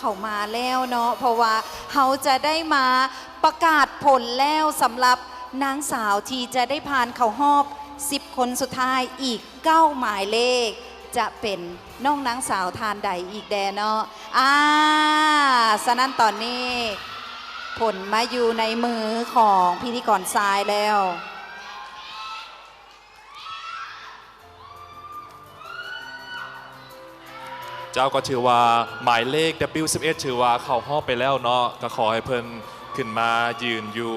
ເຂົ້າມາແລ້ວເນາະ ເພາະວ່າເຮົາຈະໄດ້ມາປະກາດຜົນແລ້ວ ສຳລັບນາງສາວທີ່ຈະໄດ້ຜ່ານເຂົ້າຮອບສິບຄົນສຸດທ້າຍອີກເກົ້າໝາຍເລກ ຈະເປັນນ້ອງນາງສາວທ່ານໃດອີກແດ່ເນາະ? ອາ ສະນັ້ນຕອນນີ້ຜົນມາຢູ່ໃນມືຂອງພິທີກອນຊາຍແລ້ວ. ເຈົ້າ ກໍຖືວ່າໝາຍເລກ ດັບເບິນຢູ ສິບເອັດ ຖືວ່າເຂົ້າຮອບໄປແລ້ວເນາະ ກໍຂໍໃຫ້ເພິ່ນຂຶ້ນມາຢືນຢູ່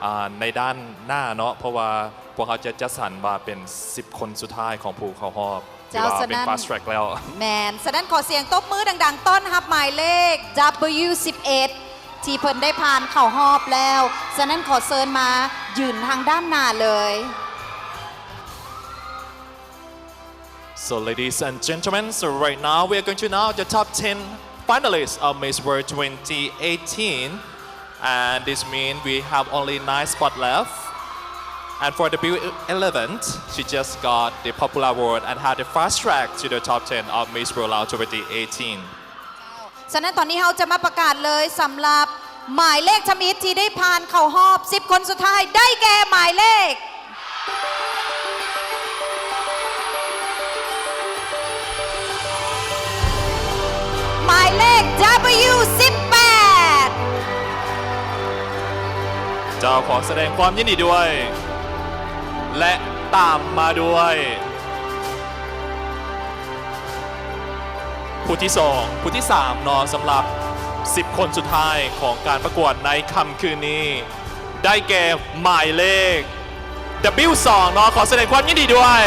ອາ ໃນດ້ານໜ້າເນາະ ເພາະວ່າພວກເຮົາຈະຈັດສັນວ່າເປັນສິບຄົນສຸດທ້າຍຂອງຜູ້ເຂົ້າຮອບ ເຈົ້າ ຖືວ່າເປັນ ສະນັ້ນ fast track ແລ້ວ. ແມ່ນ ສະນັ້ນຂໍສຽງຕົບມືດັງໆ ຕ້ອນຮັບໝາຍເລກ ດັບເບິນຢູ ສິບເອັດ ທີ່ເພິ່ນໄດ້ຜ່ານເຂົ້າຮອບແລ້ວ. ສະນັ້ນຂໍເຊີນມາຢືນທາງດ້ານໜ້າເລີຍ. So, ladies and gentlemen, so right now we are going to announce the top ten finalists of Miss World twenty eighteen. And this means we have only nine spots left. And for the B eleven, she just got the popular vote and had the fast track to the top ten of Miss World Laos twenty eighteen. ສະນັ້ນຕອນນີ້ເຮົາຈະມາປະກາດເລີຍ ສຳລັບໝາຍເລກທຳອິດທີ່ໄດ້ຜ່ານເຂົ້າຮອບສິບຄົນສຸດທ້າຍ ໄດ້ແກ່ໝາຍເລກ ໝາຍເລກ ດັບເບິນຢູ ສິບແປດ. ເຈົ້າ ຂໍສະແດງຄວາມຍິນດີດ້ວຍ ແລະ ຕາມມາດ້ວຍ ຜູ້ທີສອງ ຜູ້ທີສາມເນາະ ສຳລັບສິບຄົນສຸດທ້າຍຂອງການປະກວດໃນຄ່ຳຄືນນີ້ ໄດ້ແກ່ໝາຍເລກ ດັບເບິນຢູ ສອງ ເນາະ ຂໍສະແດງຄວາມຍິນດີດ້ວຍ.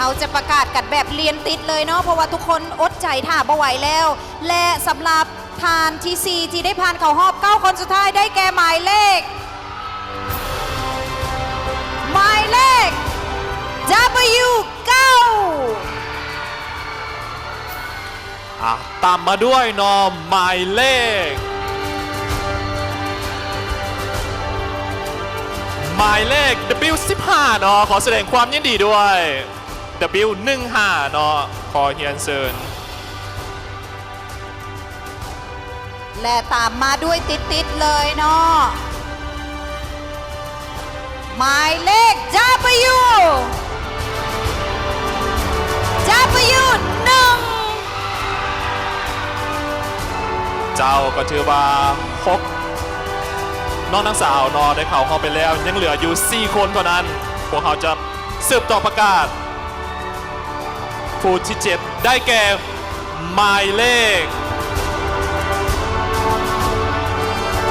ເຮົາຈະປະກາດກັນແບບລຽນຕິດເລີຍເນາະ ເພາະວ່າທຸກຄົນອົດໃຈຖ້າບໍ່ໄຫວແລ້ວ ແລະ ສຳລັບ ທ່ານທີສີ່ ທີ່ໄດ້ຜ່ານເຂົ້າຮອບເກົ້າຄົນສຸດທ້າຍ ໄດ້ແກ່ໝາຍເລກ ໝາຍເລກ ດັບເບິນຢູ ເກົ້າ. ອາ ຕາມມາດ້ວຍເນາະ ໝາຍເລກ ໝາຍເລກ ດັບເບິນຢູ ສິບຫ້າ ເນາະ ຂໍສະແດງຄວາມຍິນດີດ້ວຍ ດັບເບິນຢູ ໜຶ່ງຫ້າ ເນາະ ຂໍຮຽນເຊີນ. ແລະ ຕາມມາດ້ວຍຕິດໆ ເລີຍເນາະ ໝາຍເລກ ດັບເບິນຢູ ດັບເບິນຢູ ໜຶ່ງ. ເຈົ້າ ກໍຖືວ່າ ຫົກ ນ້ອງນາງສາວເນາະ ໄດ້ເຂົ້າຮອບໄປແລ້ວ ຍັງເຫຼືອຢູ່ສີ່ຄົນເທົ່ານັ້ນ ພວກເຮົາຈະ ສືບຕໍ່ປະກາດ ຜູ້ທີເຈັດ ໄດ້ແກ່ໝາຍເລກ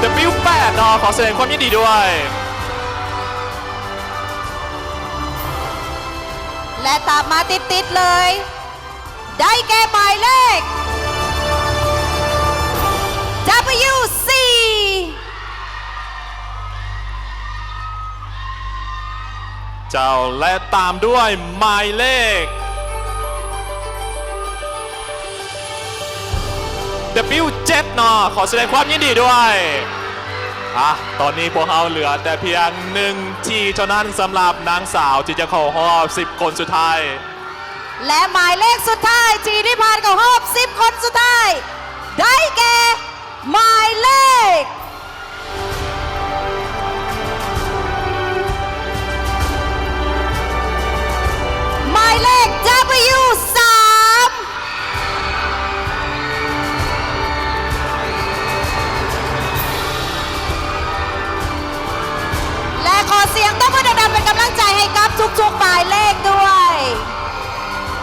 ດັບເບິນຢູ ແປດ ເນາະ ຂໍສະແດງຄວາມຍິນດີດ້ວຍ ແລະ ຕາມມາຕິດໆ ເລີຍ ໄດ້ແກ່ໝາຍເລກ ດັບເບິນຢູ ສີ່. ເຈົ້າ ແລະ ຕາມດ້ວຍໝາຍເລກ ດັບເບິນຢູ ເຈັດ ເນາະ ຂໍສະແດງຄວາມຍິນດີດ້ວຍ. ອາ ຕອນນີ້ພວກເຮົາເຫຼືອແຕ່ພຽງໜຶ່ງທີ່ເທົ່ານັ້ນ ສຳລັບນາງສາວທີ່ຈະເຂົ້າຮອບສິບຄົນສຸດທ້າຍ ແລະ ໝາຍເລກສຸດທ້າຍທີ່ໄດ້ຜ່ານເຂົ້າຮອບສິບຄົນສຸດທ້າຍ ໄດ້ແກ່ ໝາຍເລກ ໝາຍເລກ ດັບເບິນຢູ ສາມ ແລະ ຂໍສຽງຕົບມືດັງໆ ເປັນກຳລັງໃຈໃຫ້ກັບທຸກໆ ໝາຍເລກດ້ວຍ.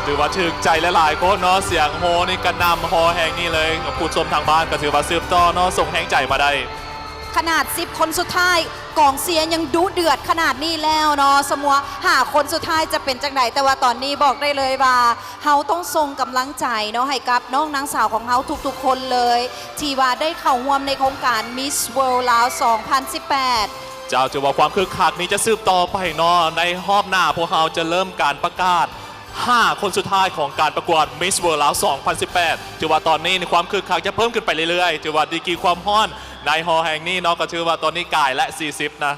ຖືວ່າຖືກໃຈຫຼາຍໆຄົນເນາະ ສຽງໂຮນີ້ກະໜ່ຳຫໍແຫ່ງນີ້ເລີຍ. ຜູ້ຊົມທາງບ້ານກໍຖືວ່າສືບຕໍ່ເນາະ ສົ່ງແຮງໃຈມາໄດ້. ຂະໜາດສິບຄົນສຸດທ້າຍ ກອງເຊຍຍັງດຸເດືອດຂະໜາດນີ້ແລ້ວເນາະ ສະມົວຫ້າຄົນສຸດທ້າຍຈະເປັນຈັ່ງໃດ? ແຕ່ວ່າຕອນນີ້ບອກໄດ້ເລີຍວ່າ ເຮົາຕ້ອງສົ່ງກຳລັງໃຈເນາະ ໃຫ້ກັບນ້ອງນາງສາວຂອງເຮົາທຸກໆຄົນເລີຍ ທີ່ວ່າໄດ້ເຂົ້າຮ່ວມໃນໂຄງການ Miss World ລາວ ສອງພັນສິບແປດ. ເຈົ້າ ຖືວ່າຄວາມຄຶກຄັກນີ້ຈະສືບຕໍ່ໄປເນາະ ໃນຮອບໜ້າພວກເຮົາຈະເລີ່ມການປະກາດ ຫ້າຄົນສຸດທ້າຍຂອງການປະກວດ Miss World ລາວ ສອງພັນສິບແປດ. ຖືວ່າຕອນນີ້ຄວາມຄຶກຄັກຈະເພີ່ມຂຶ້ນໄປເລື້ອຍໆ ຖືວ່າດີກຣີຄວາມຮ້ອນໃນຫໍແຫ່ງນີ້ເນາະ ກໍຖືວ່າຕອນນີ້ກາຍແລະ ສີ່ສິບ ນະ.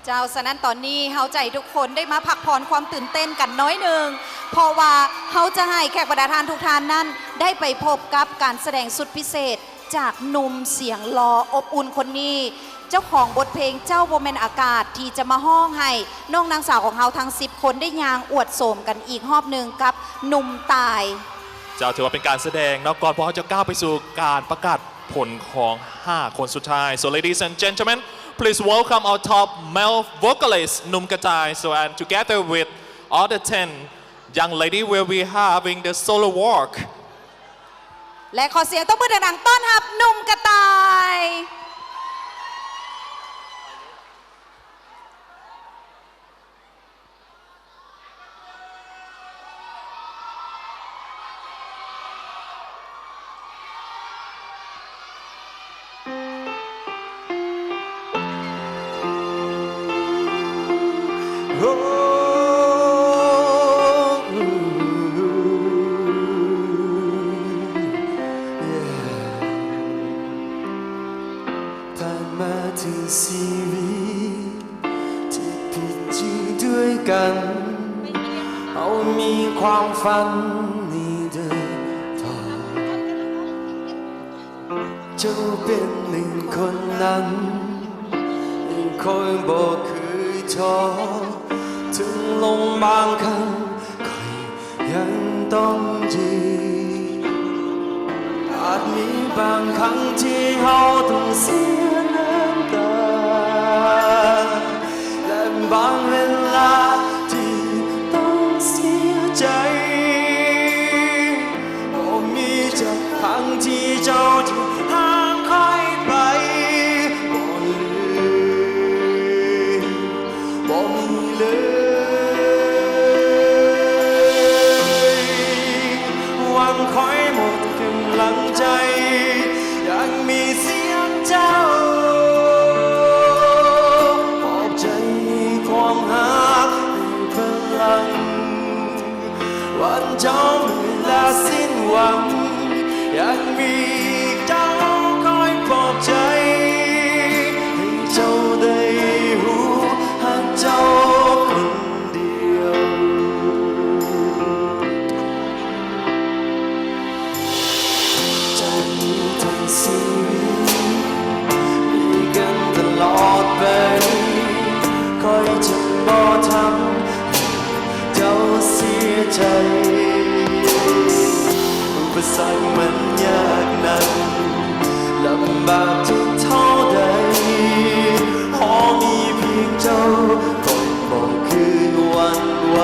ເຈົ້າ, ສະນັ້ນຕອນນີ້ເຮົາຈະໃຫ້ທຸກຄົນໄດ້ມາພັກຜ່ອນຄວາມຕື່ນເຕັ້ນກັນໜ້ອຍໜຶ່ງ, ເພາະວ່າເຮົາຈະໃຫ້ແຂກບັນດາທ່ານທຸກທ່ານນັ້ນໄດ້ໄປພົບກັບການສະແດງສຸດພິເສດຈາກໜຸ່ມສຽງຫຼໍ່ອົບອຸ່ນຄົນນີ້, ເຈົ້າຂອງບົດເພງເຈົ້າບໍ່ແມ່ນອາກາດ ທີ່ຈະມາຮ້ອງໃຫ້ນ້ອງນາງສາວຂອງເຮົາທັງສິບຄົນໄດ້ຍ່າງອວດໂສມກັນອີກຮອບໜຶ່ງກັບໜຸ່ມຕາຍ. ເຈົ້າ, ຖືວ່າເປັນການສະແດງເນາະ, ກ່ອນພວກເຮົາຈະກ້າວໄປສູ່ການປະກາດ ຜົນຂອງຫ້າຄົນສຸດທ້າຍ. So, ladies and gentlemen, please welcome our top male vocalist, ໜຸ່ມກະຕ່າຍ. So, and together with other ten young lady, will be having the solo walk. ແລະ ຂໍສຽງຕົບມືດັງໆ ຕ້ອນຮັບໜຸ່ມກະຕ່າຍ. ຜ່ານມາເຖິງຊີວິດ ທີ່ຜິດຈື່ດ້ວຍກັນ ເຮົາມີຄວາມຝັນນີ້ເດີ ເຈົ້າເປັນໜຶ່ງຄົນນັ້ນ ຂ້ອຍບໍ່ເຄີຍທໍ້ ເຖິງລົມບາງຄັ້ງ ຂ້ອຍຍັງຕ້ອງຢືນ. ອາດມີບາງຄັ້ງທີ່ເຮົາຕ້ອງເສຍນ້ຳຕາ ແລະ ບາງເວລາທີ່ຕ້ອງເສຍໃຈ. ບໍ່ມີຈັກຄັ້ງທີ່ເຈົ້າຈະຫ່າງໄກໄປ ບໍ່ເລີຍ. ບໍ່ມີເລີຍ ວັນຂ້ອຍໝົດກຳລັງໃຈ ຍັງມີສຽງເຈົ້າ ປອບໃຈ ຄວາມຮັກໃຫ້ພະລັງ. ວັນເຈົ້າເມື່ອຍລະສິ້ນຫວັງ ຍັງມີເຈົ້າຄອຍປອບໃຈ ໃຫ້ເຈົ້າໄດ້ຮູ້ຮັກເຈົ້າຄົນດຽວ. ຈະມີທັງຊີວິດ ມີກັນຕະຫຼອດໄປ ຂ້ອຍຈະບໍ່ທຳ ເຈົ້າເສຍໃຈ ອຸປະສັກມັນຍາກໜັກ ລຳບາກເຖິງເທົ່າໃດ ຂໍມີພຽງເຈົ້າ ຂ້ອຍບໍ່ຄືຫວັ່ນໄຫວ.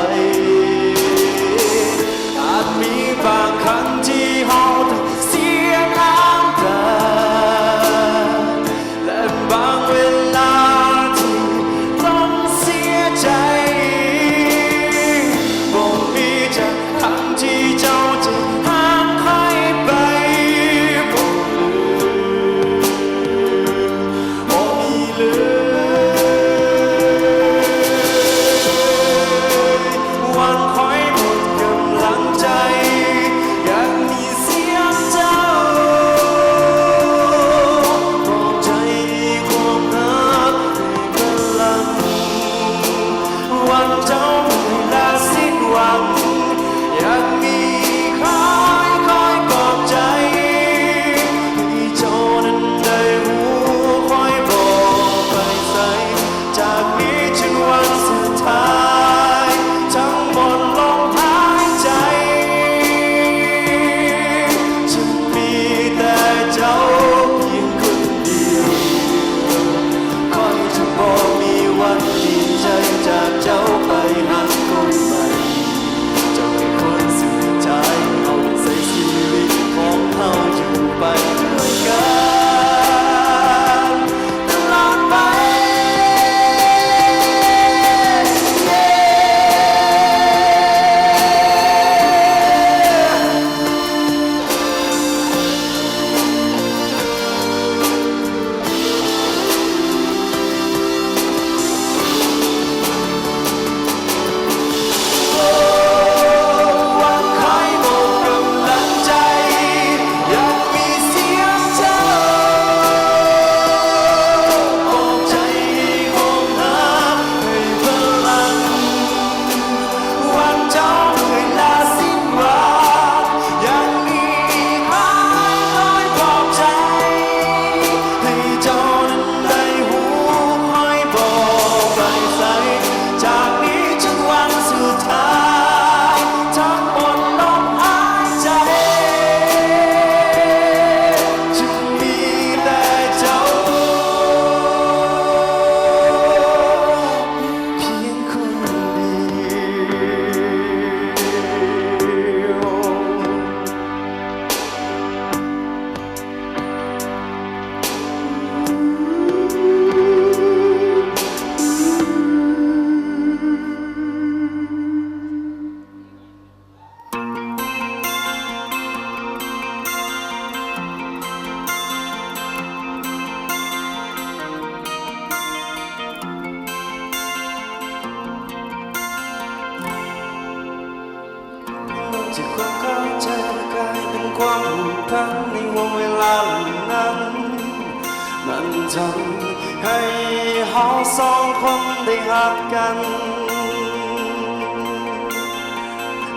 ອາດມີບາງຄັ້ງທີ່ເຮົາຕ້ອງເສຍນ້ຳຕາ ແລະ ບາງເວລາທີ່ຕ້ອງເສຍໃຈ ບໍ່ມີຈັກຄັ້ງທີ່ເຈົ້າຈະຫ່າງໄກໄປ ບໍ່ເລີຍ. ຈາກຄວາມເຂົ້າໃຈກາຍເປັນຄວາມຜູກພັນໃນຫ່ວງເວລາເຫຼົ່ານັ້ນ ມັນທຳໃຫ້ເຮົາສອງຄົນໄດ້ຮັກກັນ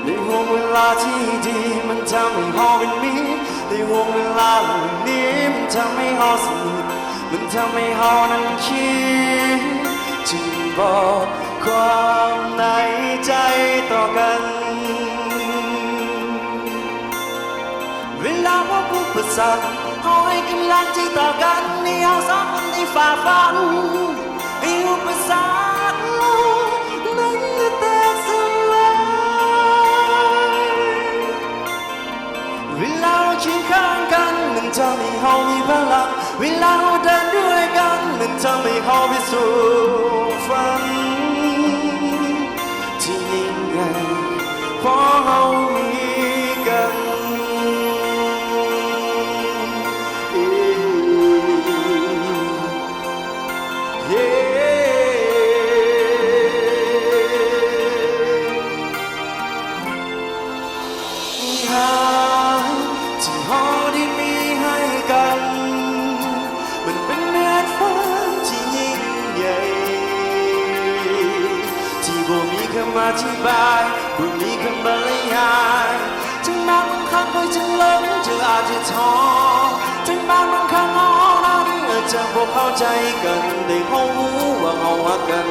ໃນຫ່ວງເວລາທີ່ດີ ມັນທຳໃຫ້ເຮົາເປັນມິດ ໃນຫ່ວງເວລາເຫຼົ່ານີ້ ມັນທຳໃຫ້ເຮົາສະໜິດ ມັນທຳໃຫ້ເຮົານັ້ນຄິດ ຈຶ່ງບອກຄວາມໃນໃຈຕໍ່ກັນ ເວລາພົບອຸປະສັກ ເຮົາໃຫ້ກຳລັງໃຈຕໍ່ກັນ ໃຫ້ເຮົາສອງຄົນໄດ້ຝ່າຟັນ ໃຫ້ອຸປະສັກນັ້ນແຕກສະລາຍ. ເວລາເຮົາຄຽງຂ້າງກັນ ມັນທຳໃຫ້ເຮົາມີພະລັງ ເວລາເຮົາເດີນດ້ວຍກັນ ມັນທຳໃຫ້ເຮົາໄປສູ່ຝັນທີ່ຍິ່ງໃຫຍ່ ເພາະເຮົາມີກັນ. ເອີ ເອີ ງານທີ່ເຮົາໄດ້ມີໃຫ້ກັນ ມັນເປັນເນື້ອຝັນທີ່ຍິ່ງໃຫຍ່ ທີ່ບໍ່ມີຄຳອະທິບາຍ ບໍ່ມີຄຳບັນລະຍາຍ. ເຖິງບາງຄັ້ງຂ້ອຍຈະຫຼົງ ເຈົ້າອາດຈະທໍ້ ເຖິງບາງຄັ້ງເຮົານັ້ນຈະບໍ່ເຂົ້າໃຈກັນ ແຕ່ເຮົາຮູ້ວ່າເຮົາຮັກກັນ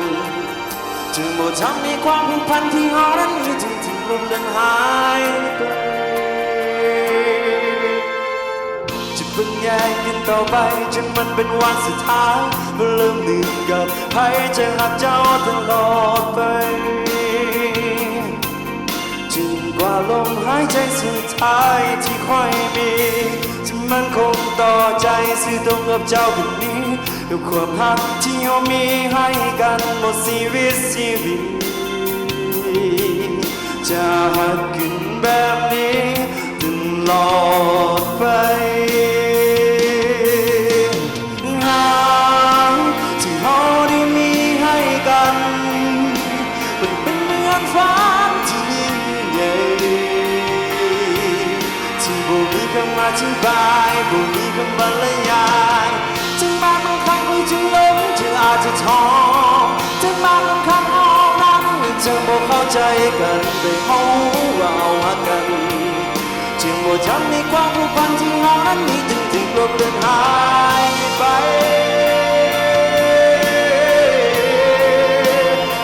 ຈຶ່ງບໍ່ທຳໃຫ້ຄວາມຜູກພັນທີ່ເຮົານັ້ນມີ ຈຶ່ງຖືກລົບເລືອນຫາຍໄປ. ຈະເບິ່ງແຍງກັນຕໍ່ໄປ ຈົນມັນເປັນວັນສຸດທ້າຍ ບໍ່ເລີ່ມໜຶ່ງກັບໃຜ ຈະຮັກເຈົ້າຕະຫຼອດໄປ ຈົນກວ່າລົມຫາຍໃຈສຸດທ້າຍທີ່ຂ້ອຍມີ ຈະໝັ້ນຄົງຕໍ່ໃຈ ຊື່ຕົງກັບເຈົ້າຄົນນີ້ ດ້ວຍຄວາມຮັກທີ່ເຮົາມີໃຫ້ກັນ ໝົດຊີວິດຊີວິດ ຈະຮັກກັນແບບນີ້ຕະຫຼອດໄປ. ງານທີ່ເຮົາໄດ້ມີໃຫ້ກັນ ມັນເປັນເຮືອນຝັນທີ່ຍິ່ງໃຫຍ່ ທີ່ບໍ່ມີຄຳອະທິບາຍ ບໍ່ມີຄຳບັນລະຍາຍ. ເຖິງບາງຄັ້ງຂ້ອຍຈະຫຼົງ ເຈົ້າອາດຈະທໍ້ ເຖິງບາງຄັ້ງເຮົານັ້ນຈະບໍ່ເຂົ້າໃຈກັນ ແຕ່ເຮົາຮູ້ວ່າເຮົາຮັກກັນ ຈຶ່ງບໍ່ທຳໃຫ້ຄວາມຜູກພັນທີ່ເຮົານັ້ນມີ ຈຶ່ງຖືກລົບເລືອນຫາຍໄປ.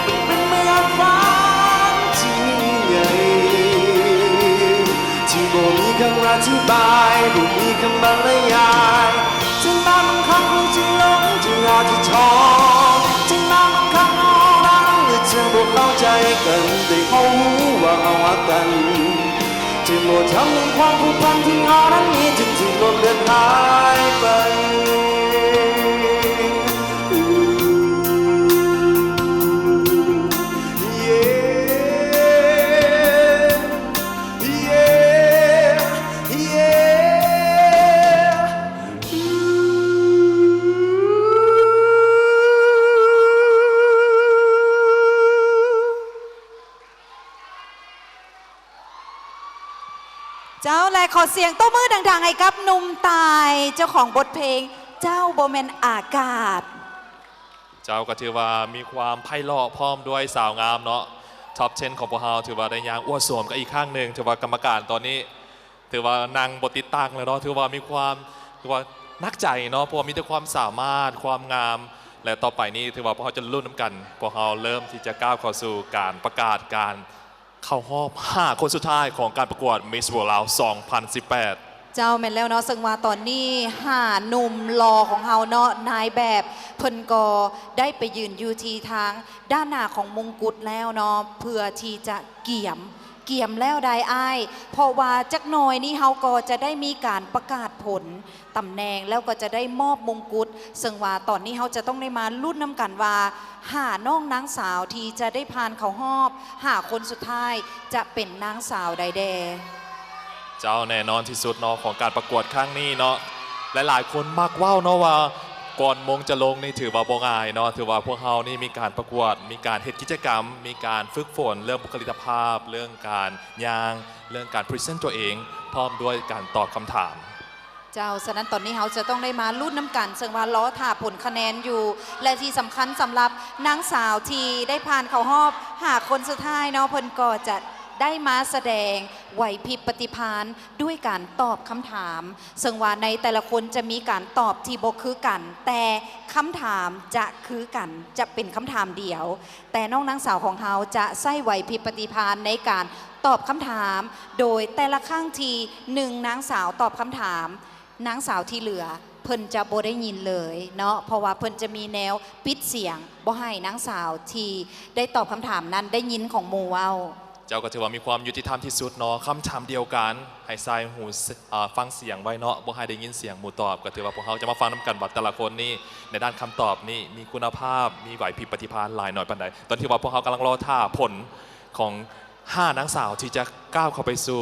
ມັນເປັນເມືອງຝັນທີ່ຍິ່ງໃຫຍ່ ທີ່ບໍ່ມີຄຳອະທິບາຍ ບໍ່ມີຄຳບັນລະຍາຍ. ເຖິງບາງຄັ້ງເຮົາຈະຫຼົງ ເຖິງອາດຈະທໍ້ ເຖິງບາງຄັ້ງເຮົານັ້ນຈະບໍ່ເຂົ້າໃຈກັນ ແຕ່ເຮົາຮູ້ວ່າເຮົາຮັກກັນ ຈຶ່ງບໍ່ທຳໃຫ້ຄວາມຜູກພັນທີ່ເຮົານັ້ນມີ ຈຶ່ງຖືກລົບເລືອນຫາຍໄປ. ເຈົ້າ ແລະ ຂໍສຽງຕົບມືດັງໆ ໃຫ້ກັບໜຸ່ມຕາຍ ເຈົ້າຂອງບົດເພງ ເຈົ້າບໍ່ແມ່ນອາກາດ. ເຈົ້າ ກໍຖືວ່າມີຄວາມໄພເລາະ ພ້ອມດ້ວຍສາວງາມເນາະ ທັອບເທັນຂອງພວກເຮົາ ຖືວ່າໄດ້ຍ່າງອົວໂສມກັນອີກຄັ້ງໜຶ່ງ. ຖືວ່າກຳມະການຕອນນີ້ ຖືວ່ານັ່ງບໍ່ຕິດຕັ້ງແລ້ວເນາະ ຖືວ່າມີຄວາມ ຖືວ່າໜັກໃຈເນາະ ເພາະວ່າມີແຕ່ຄວາມສາມາດ ຄວາມງາມ ແລະ ຕໍ່ໄປນີ້ຖືວ່າພວກເຮົາຈະລຸ້ນນຳກັນ ພວກເຮົາເລີ່ມທີ່ຈະກ້າວເຂົ້າສູ່ການປະກາດການເຂົ້າຮອບຫ້າຄົນສຸດທ້າຍຂອງການປະກວດ Miss World ລາວ ສອງພັນສິບແປດ. ເຈົ້າ ແມ່ນແລ້ວເນາະ ເຊິ່ງວ່າຕອນນີ້ຫ້າໜຸ່ມຫຼໍ່ຂອງເຮົາເນາະ ນາຍແບບເພິ່ນກໍໄດ້ໄປຢືນຢູ່ທີ່ທາງດ້ານໜ້າຂອງມົງກຸດແລ້ວເນາະ ເພື່ອທີ່ຈະກຽມ ກຽມແລ້ວໄດ໋ອ້າຍ ເພາະວ່າຈັກໜ່ອຍນີ້ເຮົາກໍຈະໄດ້ມີການປະກາດຜົນຕຳແໜ່ງ ແລ້ວກໍຈະໄດ້ມອບມົງກຸດ ເຊິ່ງວ່າຕອນນີ້ເຮົາຈະຕ້ອງໄດ້ມາລຸ້ນນຳກັນວ່າ ຫ້ານ້ອງນາງສາວທີ່ຈະໄດ້ຜ່ານເຂົ້າຮອບຫ້າຄົນສຸດທ້າຍ ຈະເປັນນາງສາວໃດແດ່? ເຈົ້າ ແນ່ນອນທີ່ສຸດເນາະ ຂອງການປະກວດຄັ້ງນີ້ເນາະ ຫຼາຍໆຄົນມັກເວົ້າເນາະວ່າ ກ່ອນມົງຈະລົງນີ້ຖືວ່າບໍ່ງ່າຍເນາະ, ຖືວ່າພວກເຮົານີ້ມີການປະກວດ, ມີການເຮັດກິດຈະກຳ, ມີການຝຶກຝົນເລື່ອງບຸກຄະລິກກະພາບ, ເລື່ອງການຍ່າງ, ເລື່ອງການພຣີເຊັນຕົວເອງ ພ້ອມດ້ວຍການຕອບຄຳຖາມ. ເຈົ້າ, ສະນັ້ນຕອນນີ້ເຮົາຈະຕ້ອງໄດ້ມາລຸ້ນນຳກັນ, ເຊິ່ງວ່າລໍຖ້າຜົນຄະແນນຢູ່ ແລະ ທີ່ສຳຄັນສຳລັບນາງສາວທີ່ໄດ້ຜ່ານເຂົ້າຮອບຫ້າຄົນສຸດທ້າຍເນາະ, ເພິ່ນກໍຈະໄດ້ມາສະແດງໄຫວພິບປະຕິພານດ້ວຍການຕອບຄຳຖາມ, ເຊິ່ງວ່າໃນແຕ່ລະຄົນຈະມີການຕອບທີ່ບໍ່ຄືກັນ, ແຕ່ຄຳຖາມຈະຄືກັນ, ຈະເປັນຄຳຖາມດຽວ. ແຕ່ນ້ອງນາງສາວຂອງເຮົາຈະໃຊ້ໄຫວພິບປະຕິພານໃນການຕອບຄຳຖາມ, ໂດຍແຕ່ລະຄັ້ງທີ່ໜຶ່ງນາງສາວຕອບຄຳຖາມ, ນາງສາວທີ່ເຫຼືອເພິ່ນຈະບໍ່ໄດ້ຍິນເລີຍເນາະ, ເພາະວ່າເພິ່ນຈະມີແນວປິດສຽງ ບໍ່ໃຫ້ນາງສາວທີ່ໄດ້ຕອບຄຳຖາມນັ້ນໄດ້ຍິນຂອງໝູ່ເວົ້າ. ເຈົ້າ, ກໍຖືວ່າມີຄວາມຍຸຕິທຳທີ່ສຸດເນາະ, ຄຳຖາມດຽວກັນ ໃຫ້ໃສ່ຫູ ເອີ ຟັງສຽງໄວ້ເນາະ, ບໍ່ໃຫ້ໄດ້ຍິນສຽງໝູ່ຕອບ. ກໍຖືວ່າພວກເຮົາຈະມາຟັງນຳກັນວ່າແຕ່ລະຄົນນີ້ໃນດ້ານຄຳຕອບນີ້ມີຄຸນນະພາບ, ມີໄຫວພິບປະຕິພານຫຼາຍໜ້ອຍປານໃດ. ຕອນທີ່ວ່າພວກເຮົາກຳລັງລໍຖ້າຜົນຂອງຫ້ານາງສາວທີ່ຈະກ້າວເຂົ້າໄປສູ່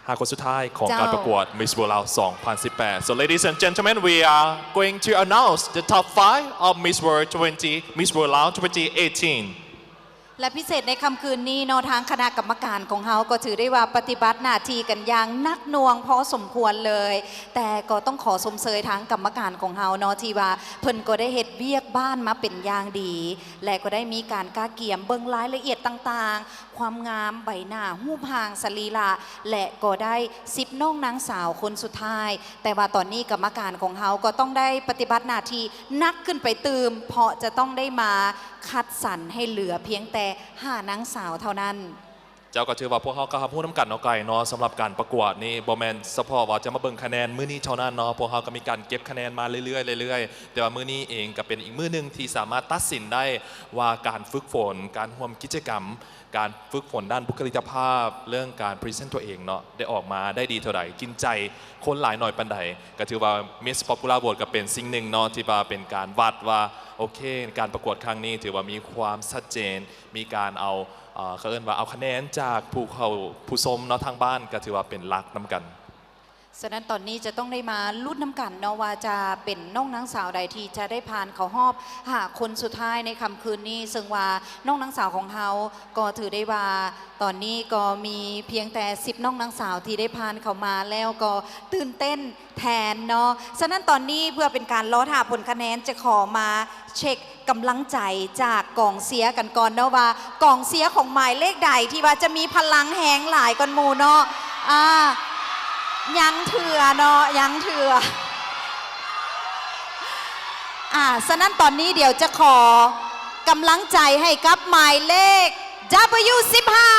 ຫ້າຄົນສຸດທ້າຍຂອງການປະກວດ Miss World Lao ສອງພັນສິບແປດ. So ladies and gentlemen, we are going to announce the top five of Miss World twenty, Miss World Lao twenty eighteen. ແລະ ພິເສດໃນຄ່ຳຄືນນີ້ເນາະ, ທາງຄະນະກຳມະການຂອງເຮົາກໍຖືໄດ້ວ່າປະຕິບັດໜ້າທີ່ກັນຢ່າງໜັກໜ່ວງພໍສົມຄວນເລີຍ, ແຕ່ກໍຕ້ອງຂໍຊົມເຊີຍທາງກຳມະການຂອງເຮົາເນາະ ທີ່ວ່າເພິ່ນກໍໄດ້ເຮັດວຽກບ້ານມາເປັນຢ່າງດີ ແລະ ກໍໄດ້ມີການກະກຽມເບິ່ງລາຍລະອຽດຕ່າງໆ, ຄວາມງາມ, ໃບໜ້າ, ຮູບຮ່າງ, ສະລີລະ ແລະ ກໍໄດ້ສິບນ້ອງນາງສາວຄົນສຸດທ້າຍ. ແຕ່ວ່າຕອນນີ້ກຳມະການຂອງເຮົາກໍຕ້ອງໄດ້ປະຕິບັດໜ້າທີ່ໜັກຂຶ້ນໄປຕື່ມ, ເພາະຈະຕ້ອງໄດ້ມາຄັດສັນໃຫ້ເຫຼືອພຽງແຕ່ຫ້ານາງສາວເທົ່ານັ້ນ. ເຈົ້າ, ກໍຖືວ່າພວກເຮົາກໍຮັບຮູ້ນຳກັນເນາະ ໄກເນາະ, ສຳລັບການປະກວດນີ້ບໍ່ແມ່ນສະເພາະວ່າຈະມາເບິ່ງຄະແນນມື້ນີ້ເທົ່ານັ້ນເນາະ, ພວກເຮົາກໍມີການເກັບຄະແນນມາເລື້ອຍໆ ເລື້ອຍໆ, ແຕ່ວ່າມື້ນີ້ເອງກໍເປັນອີກມື້ໜຶ່ງທີ່ສາມາດຕັດສິນໄດ້ວ່າການຝຶກຝົນ, ການຮ່ວມກິດຈະກຳ, ການຝຶກຝົນດ້ານບຸກຄະລິກກະພາບ, ເລື່ອງການພຣີເຊັນຕົວເອງເນາະ ໄດ້ອອກມາໄດ້ດີເທົ່າໃດ, ກິນໃຈຄົນຫຼາຍໜ້ອຍປານໃດ. ກໍຖືວ່າ Miss Popular Vote ກໍເປັນສິ່ງໜຶ່ງເນາະ ທີ່ວ່າເປັນການວັດວ່າ ໂອເຄ, ການປະກວດຄັ້ງນີ້ຖືວ່າມີຄວາມຊັດເຈນ, ມີການເອົາ ເອີ ເຂົາເອີ້ນວ່າເອົາຄະແນນຈາກຜູ້ເຂົ້າ ຜູ້ຊົມເນາະ ທາງບ້ານ ກໍຖືວ່າເປັນຫຼັກນຳກັນ. ສະນັ້ນຕອນນີ້ຈະຕ້ອງໄດ້ມາລຸ້ນນຳກັນເນາະ ວ່າຈະເປັນນ້ອງນາງສາວໃດທີ່ຈະໄດ້ຜ່ານເຂົ້າຮອບຫ້າຄົນສຸດທ້າຍໃນຄ່ຳຄືນນີ້, ເຊິ່ງວ່ານ້ອງນາງສາວຂອງເຮົາກໍຖືໄດ້ວ່າຕອນນີ້ກໍມີພຽງແຕ່ສິບນ້ອງນາງສາວທີ່ໄດ້ຜ່ານເຂົ້າມາແລ້ວ ກໍຕື່ນເຕັ້ນ ແທນເນາະ. ສະນັ້ນຕອນນີ້ເພື່ອເປັນການລໍຖ້າຜົນຄະແນນ ຈະຂໍມາເຊັກກຳລັງໃຈຈາກກອງເຊຍກັນກ່ອນເນາະ ວ່າກອງເຊຍຂອງໝາຍເລກໃດທີ່ວ່າຈະມີພະລັງແຮງຫຼາຍກວ່າໝູ່ເນາະ. ອາ ຍັງເທື່ອເນາະ ຍັງເທື່ອ. ອາ ສະນັ້ນຕອນນີ້ດຽວຈະຂໍກຳລັງໃຈໃຫ້ກັບໝາຍເລກ W ສິບຫ້າ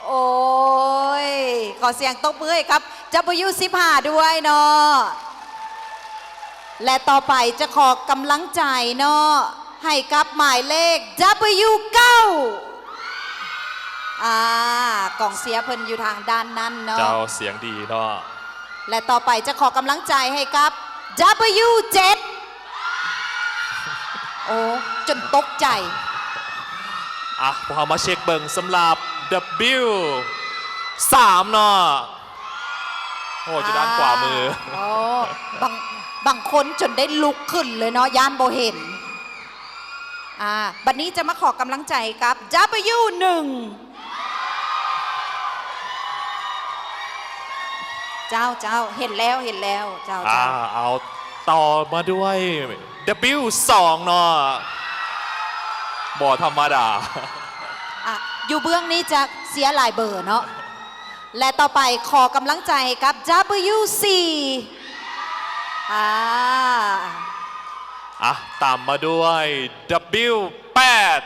ໂອ້ຍ ຂໍສຽງຕົບມືໃຫ້ກັບ W ສິບຫ້າ ດ້ວຍເນາະ ແລະ ຕໍ່ໄປຈະຂໍກຳລັງໃຈເນາະ ໃຫ້ກັບໝາຍເລກ W ເກົ້າ ອາ ກອງເຊຍເພິ່ນຢູ່ທາງດ້ານນັ້ນເນາະ ເຈົ້າ ສຽງດີເນາະ ແລະ ຕໍ່ໄປຈະຂໍກຳລັງໃຈໃຫ້ກັບ W ເຈັດ ໂອ້ ຈົນຕົກໃຈ. ອ່ະ ພວກເຮົາມາເຊັກເບິ່ງສຳລັບ W ສາມ ເນາະ ໂອ້ ຢູ່ດ້ານຂວາມື ອ່າ ໂອ້ ບາງ ບາງຄົນຈົນໄດ້ລຸກຂຶ້ນເລີຍເນາະ ຢ້ານບໍ່ເຫັນ. ອ່າ ບັດນີ້ຈະມາຂໍກຳລັງໃຈກັບ W ໜຶ່ງ ເຈົ້າ ເຈົ້າ ເຫັນແລ້ວ ເຫັນແລ້ວ ເຈົ້າ ອ່າ ເຈົ້າ ເອົາ ຕໍ່ມາດ້ວຍ W ສອງ ເນາະ ບໍ່ທຳມະດາ ອ່ະ ຢູ່ເບື້ອງນີ້ຈະເຊຍຫຼາຍເບີເນາະ ແລະ ຕໍ່ໄປຂໍກຳລັງໃຈໃຫ້ກັບ W ສີ່ ອ່າ ອ່ະ ຕາມມາດ້ວຍ W ແປດ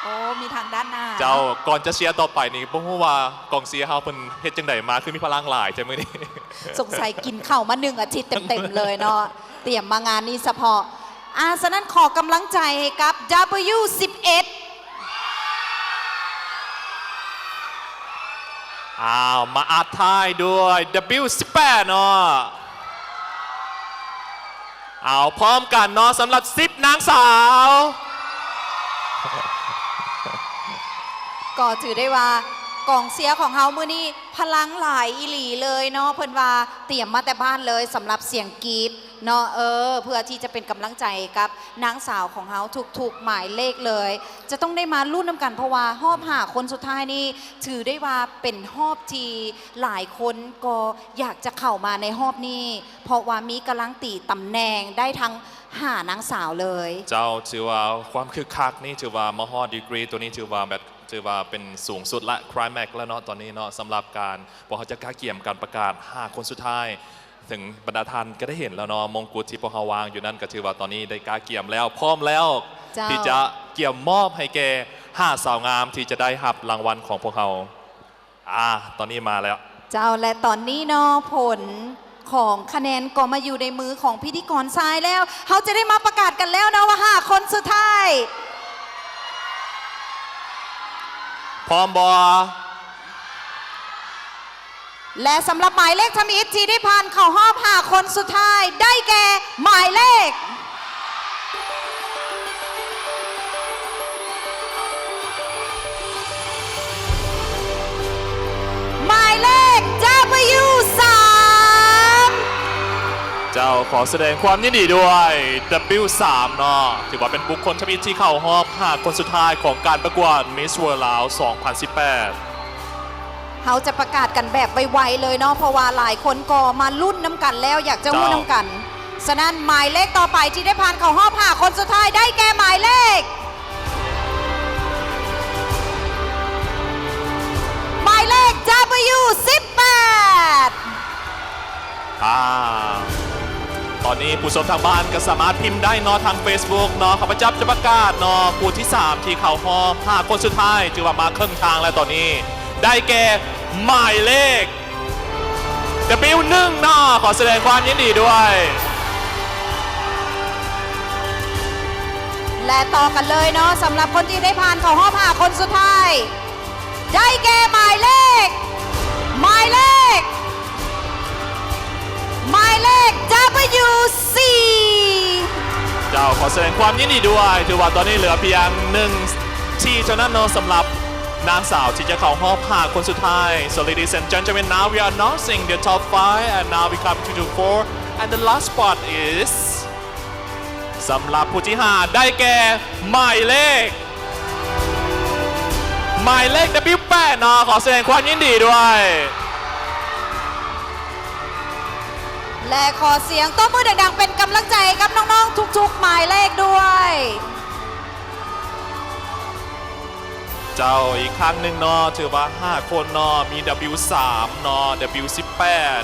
ໂອ້ ມີທາງດ້ານໜ້າ ເຈົ້າ ເນາະ ກ່ອນຈະເຊຍຕໍ່ໄປນີ້ ບໍ່ຮູ້ວ່າກອງເຊຍເຮົາເພິ່ນເຮັດຈັ່ງໃດມາ ຄືມີພະລັງຫຼາຍແທ້ມື້ນີ້ ສົງໄສກິນເຂົ້າມາໜຶ່ງອາທິດເຕັມໆເລີຍເນາະ ຕຽມມາງານນີ້ສະເພາະ ອ່າ ສະນັ້ນຂໍກຳລັງໃຈໃຫ້ກັບ W ສິບເອັດ ອ້າວ ມາອັດທ້າຍດ້ວຍ W ສິບແປດ ເນາະ ເອົາ ພ້ອມກັນເນາະ ສຳລັບ ສິບ ນາງສາວ ກໍຖືໄດ້ວ່າ ກອງເຊຍຂອງເຮົາມື້ນີ້ພະລັງຫຼາຍອີ່ຫຼີເລີຍເນາະ ເພິ່ນວ່າຕຽມມາແຕ່ບ້ານເລີຍສຳລັບສຽງກຣີດເນາະ ເອີ ເພື່ອທີ່ຈະເປັນກຳລັງໃຈກັບນາງສາວຂອງເຮົາທຸກໆໝາຍເລກເລີຍ ຈະຕ້ອງໄດ້ມາລຸ້ນນຳກັນ ເພາະວ່າຮອບຫ້າຄົນສຸດທ້າຍນີ້ ຖືໄດ້ວ່າເປັນຮອບທີ່ຫຼາຍຄົນກໍຢາກຈະເຂົ້າມາໃນຮອບນີ້ ເພາະວ່າມີກາຣັນຕີຕຳແໜ່ງໄດ້ທັງຫ້ານາງສາວເລີຍ. ເຈົ້າ ຖືວ່າຄວາມຄຶກຄັກນີ້ ຖືວ່າມາຮອດດີກຣີໂຕນີ້ ຖືວ່າແບບ ຖືວ່າເປັນສູງສຸດລະ ຄລາຍແມັກແລ້ວເນາະ ຕອນນີ້ເນາະ ສຳລັບການ ພວກເຮົາຈະກະກຽມການປະກາດຫ້າຄົນສຸດທ້າຍ ເຊິ່ງບັນດາທ່ານກໍໄດ້ເຫັນແລ້ວເນາະ ມົງກຸດທີ່ພວກເຮົາວາງຢູ່ນັ້ນ ກໍຖືວ່າຕອນນີ້ໄດ້ກະກຽມແລ້ວ ພ້ອມແລ້ວ ເຈົ້າ ທີ່ຈະກຽມມອບໃຫ້ແກ່ຫ້າສາວງາມທີ່ຈະໄດ້ຮັບລາງວັນຂອງພວກເຮົາ. ອາ ຕອນນີ້ມາແລ້ວ. ເຈົ້າ ແລະ ຕອນນີ້ເນາະ ຜົນຂອງຄະແນນກໍມາຢູ່ໃນມືຂອງພິທີກອນຊາຍແລ້ວ ເຮົາຈະໄດ້ມາປະກາດກັນແລ້ວເນາະວ່າຫ້າຄົນສຸດທ້າຍ ພ້ອມບໍ່? ແລະ ສຳລັບໝາຍເລກທຳອິດທີ່ໄດ້ຜ່ານເຂົ້າຮອບຫ້າຄົນສຸດທ້າຍ ໄດ້ແກ່ໝາຍເລກ ໝາຍເລກ W ສາມ ເຈົ້າ ຂໍສະແດງຄວາມຍິນດີດ້ວຍ W ສາມ ເນາະ ຖືວ່າເປັນບຸກຄົນທຳອິດທີ່ເຂົ້າຮອບຫ້າຄົນສຸດທ້າຍຂອງການປະກວດ Miss World ລາວ ສອງພັນສິບແປດ ເຮົາຈະປະກາດກັນແບບໄວໆເລີຍເນາະ ເພາະວ່າຫຼາຍຄົນກໍມາລຸ້ນນຳກັນແລ້ວ ຢາກຈະຮູ້ນຳກັນ. ສະນັ້ນ ໝາຍເລກຕໍ່ໄປທີ່ໄດ້ຜ່ານເຂົ້າຮອບຫ້າຄົນສຸດທ້າຍ ໄດ້ແກ່ໝາຍເລກ ໝາຍເລກ W ສິບແປດ ອາ ຕອນນີ້ຜູ້ຊົມທາງບ້ານກໍສາມາດພິມໄດ້ເນາະ ທາງເຟສບຸກເນາະ ຂ້າພະເຈົ້າຈະປະກາດເນາະ ຜູ້ທີສາມທີ່ເຂົ້າຮອບຫ້າຄົນສຸດທ້າຍ ຖືວ່າມາເຄິ່ງທາງແລ້ວຕອນນີ້ ໄດ້ແກ່ໝາຍເລກ W ໜຶ່ງ ເນາະ ຂໍສະແດງຄວາມຍິນດີດ້ວຍ ແລະ ຕໍ່ກັນເລີຍເນາະ ສຳລັບຄົນທີ່ໄດ້ຜ່ານເຂົ້າຮອບຫ້າຄົນສຸດທ້າຍ ໄດ້ແກ່ໝາຍເລກ ໝາຍເລກ ໝາຍເລກ W ສີ່ ເຈົ້າ ຂໍສະແດງຄວາມຍິນດີດ້ວຍ ຖືວ່າຕອນນີ້ເຫຼືອພຽງໜຶ່ງທີ່ເທົ່ານັ້ນເນາະ ສຳລັບນາງສາວທີ່ຈະເຂົ້າຮອບຫ້າຄົນສຸດທ້າຍ. So ladies and gentlemen, now we are announcing the top five and now we come to the four and the last spot is ສຳລັບຜູ້ທີຫ້າ ໄດ້ແກ່ໝາຍເລກ ໝາຍເລກ W ແປດ ເນາະ ຂໍສະແດງຄວາມຍິນດີດ້ວຍ ແລະ ຂໍສຽງຕົບມືດັງໆເປັນກຳລັງໃຈກັບນ້ອງໆທຸກໆໝາຍເລກດ້ວຍ. ເຈົ້າ ອີກຄັ້ງໜຶ່ງເນາະ ຖືວ່າຫ້າຄົນເນາະ ມີ W ສາມ ເນາະ W ສິບແປດ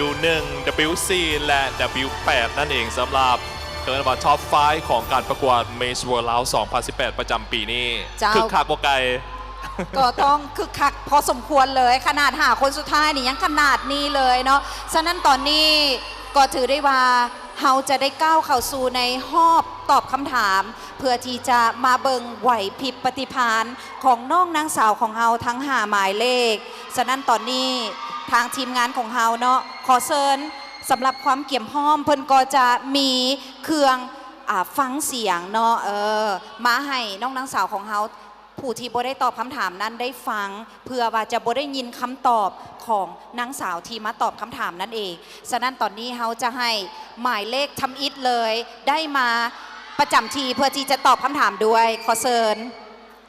W ໜຶ່ງ W ສີ່ ແລະ W ແປດ ນັ້ນເອງ ສຳລັບ ເອີ້ນວ່າ top five ຂອງການປະກວດ Miss World ລາວ ສອງພັນສິບແປດ ປະຈຳປີນີ້ ເຈົ້າ ຄຶກຄັກບໍ່ໄກ່? ກໍຕ້ອງຄຶກຄັກພໍສົມຄວນເລີຍ ຂະໜາດຫ້າຄົນສຸດທ້າຍນີ້ຍັງຂະໜາດນີ້ເລີຍເນາະ. ສະນັ້ນຕອນນີ້ກໍຖືໄດ້ວ່າເຮົາຈະໄດ້ກ້າວເຂົ້າສູ່ໃນຮອບຕອບຄຳຖາມ ເພື່ອທີ່ຈະມາເບິ່ງໄຫວພິບປະຕິພານຂອງນ້ອງນາງສາວຂອງເຮົາທັງຫ້າໝາຍເລກ. ສະນັ້ນຕອນນີ້ທາງທີມງານຂອງເຮົາເນາະ ຂໍເຊີນ ສຳລັບຄວາມກຽມພ້ອມ ເພິ່ນກໍຈະມີເຄື່ອງ ອາ ຟັງສຽງເນາະ ເອີ ມາໃຫ້ນ້ອງນາງສາວຂອງເຮົາ ຜູ້ທີ່ບໍ່ໄດ້ຕອບຄຳຖາມນັ້ນໄດ້ຟັງ ເພື່ອວ່າຈະບໍ່ໄດ້ຍິນຄຳຕອບຂອງນາງສາວທີ່ມາຕອບຄຳຖາມນັ້ນເອງ. ສະນັ້ນຕອນນີ້ເຮົາຈະໃຫ້ໝາຍເລກທຳອິດເລີຍ ໄດ້ມາປະຈຳທີ່ເພື່ອທີ່ຈະຕອບຄຳຖາມດ້ວຍ. ຂໍເຊີນ.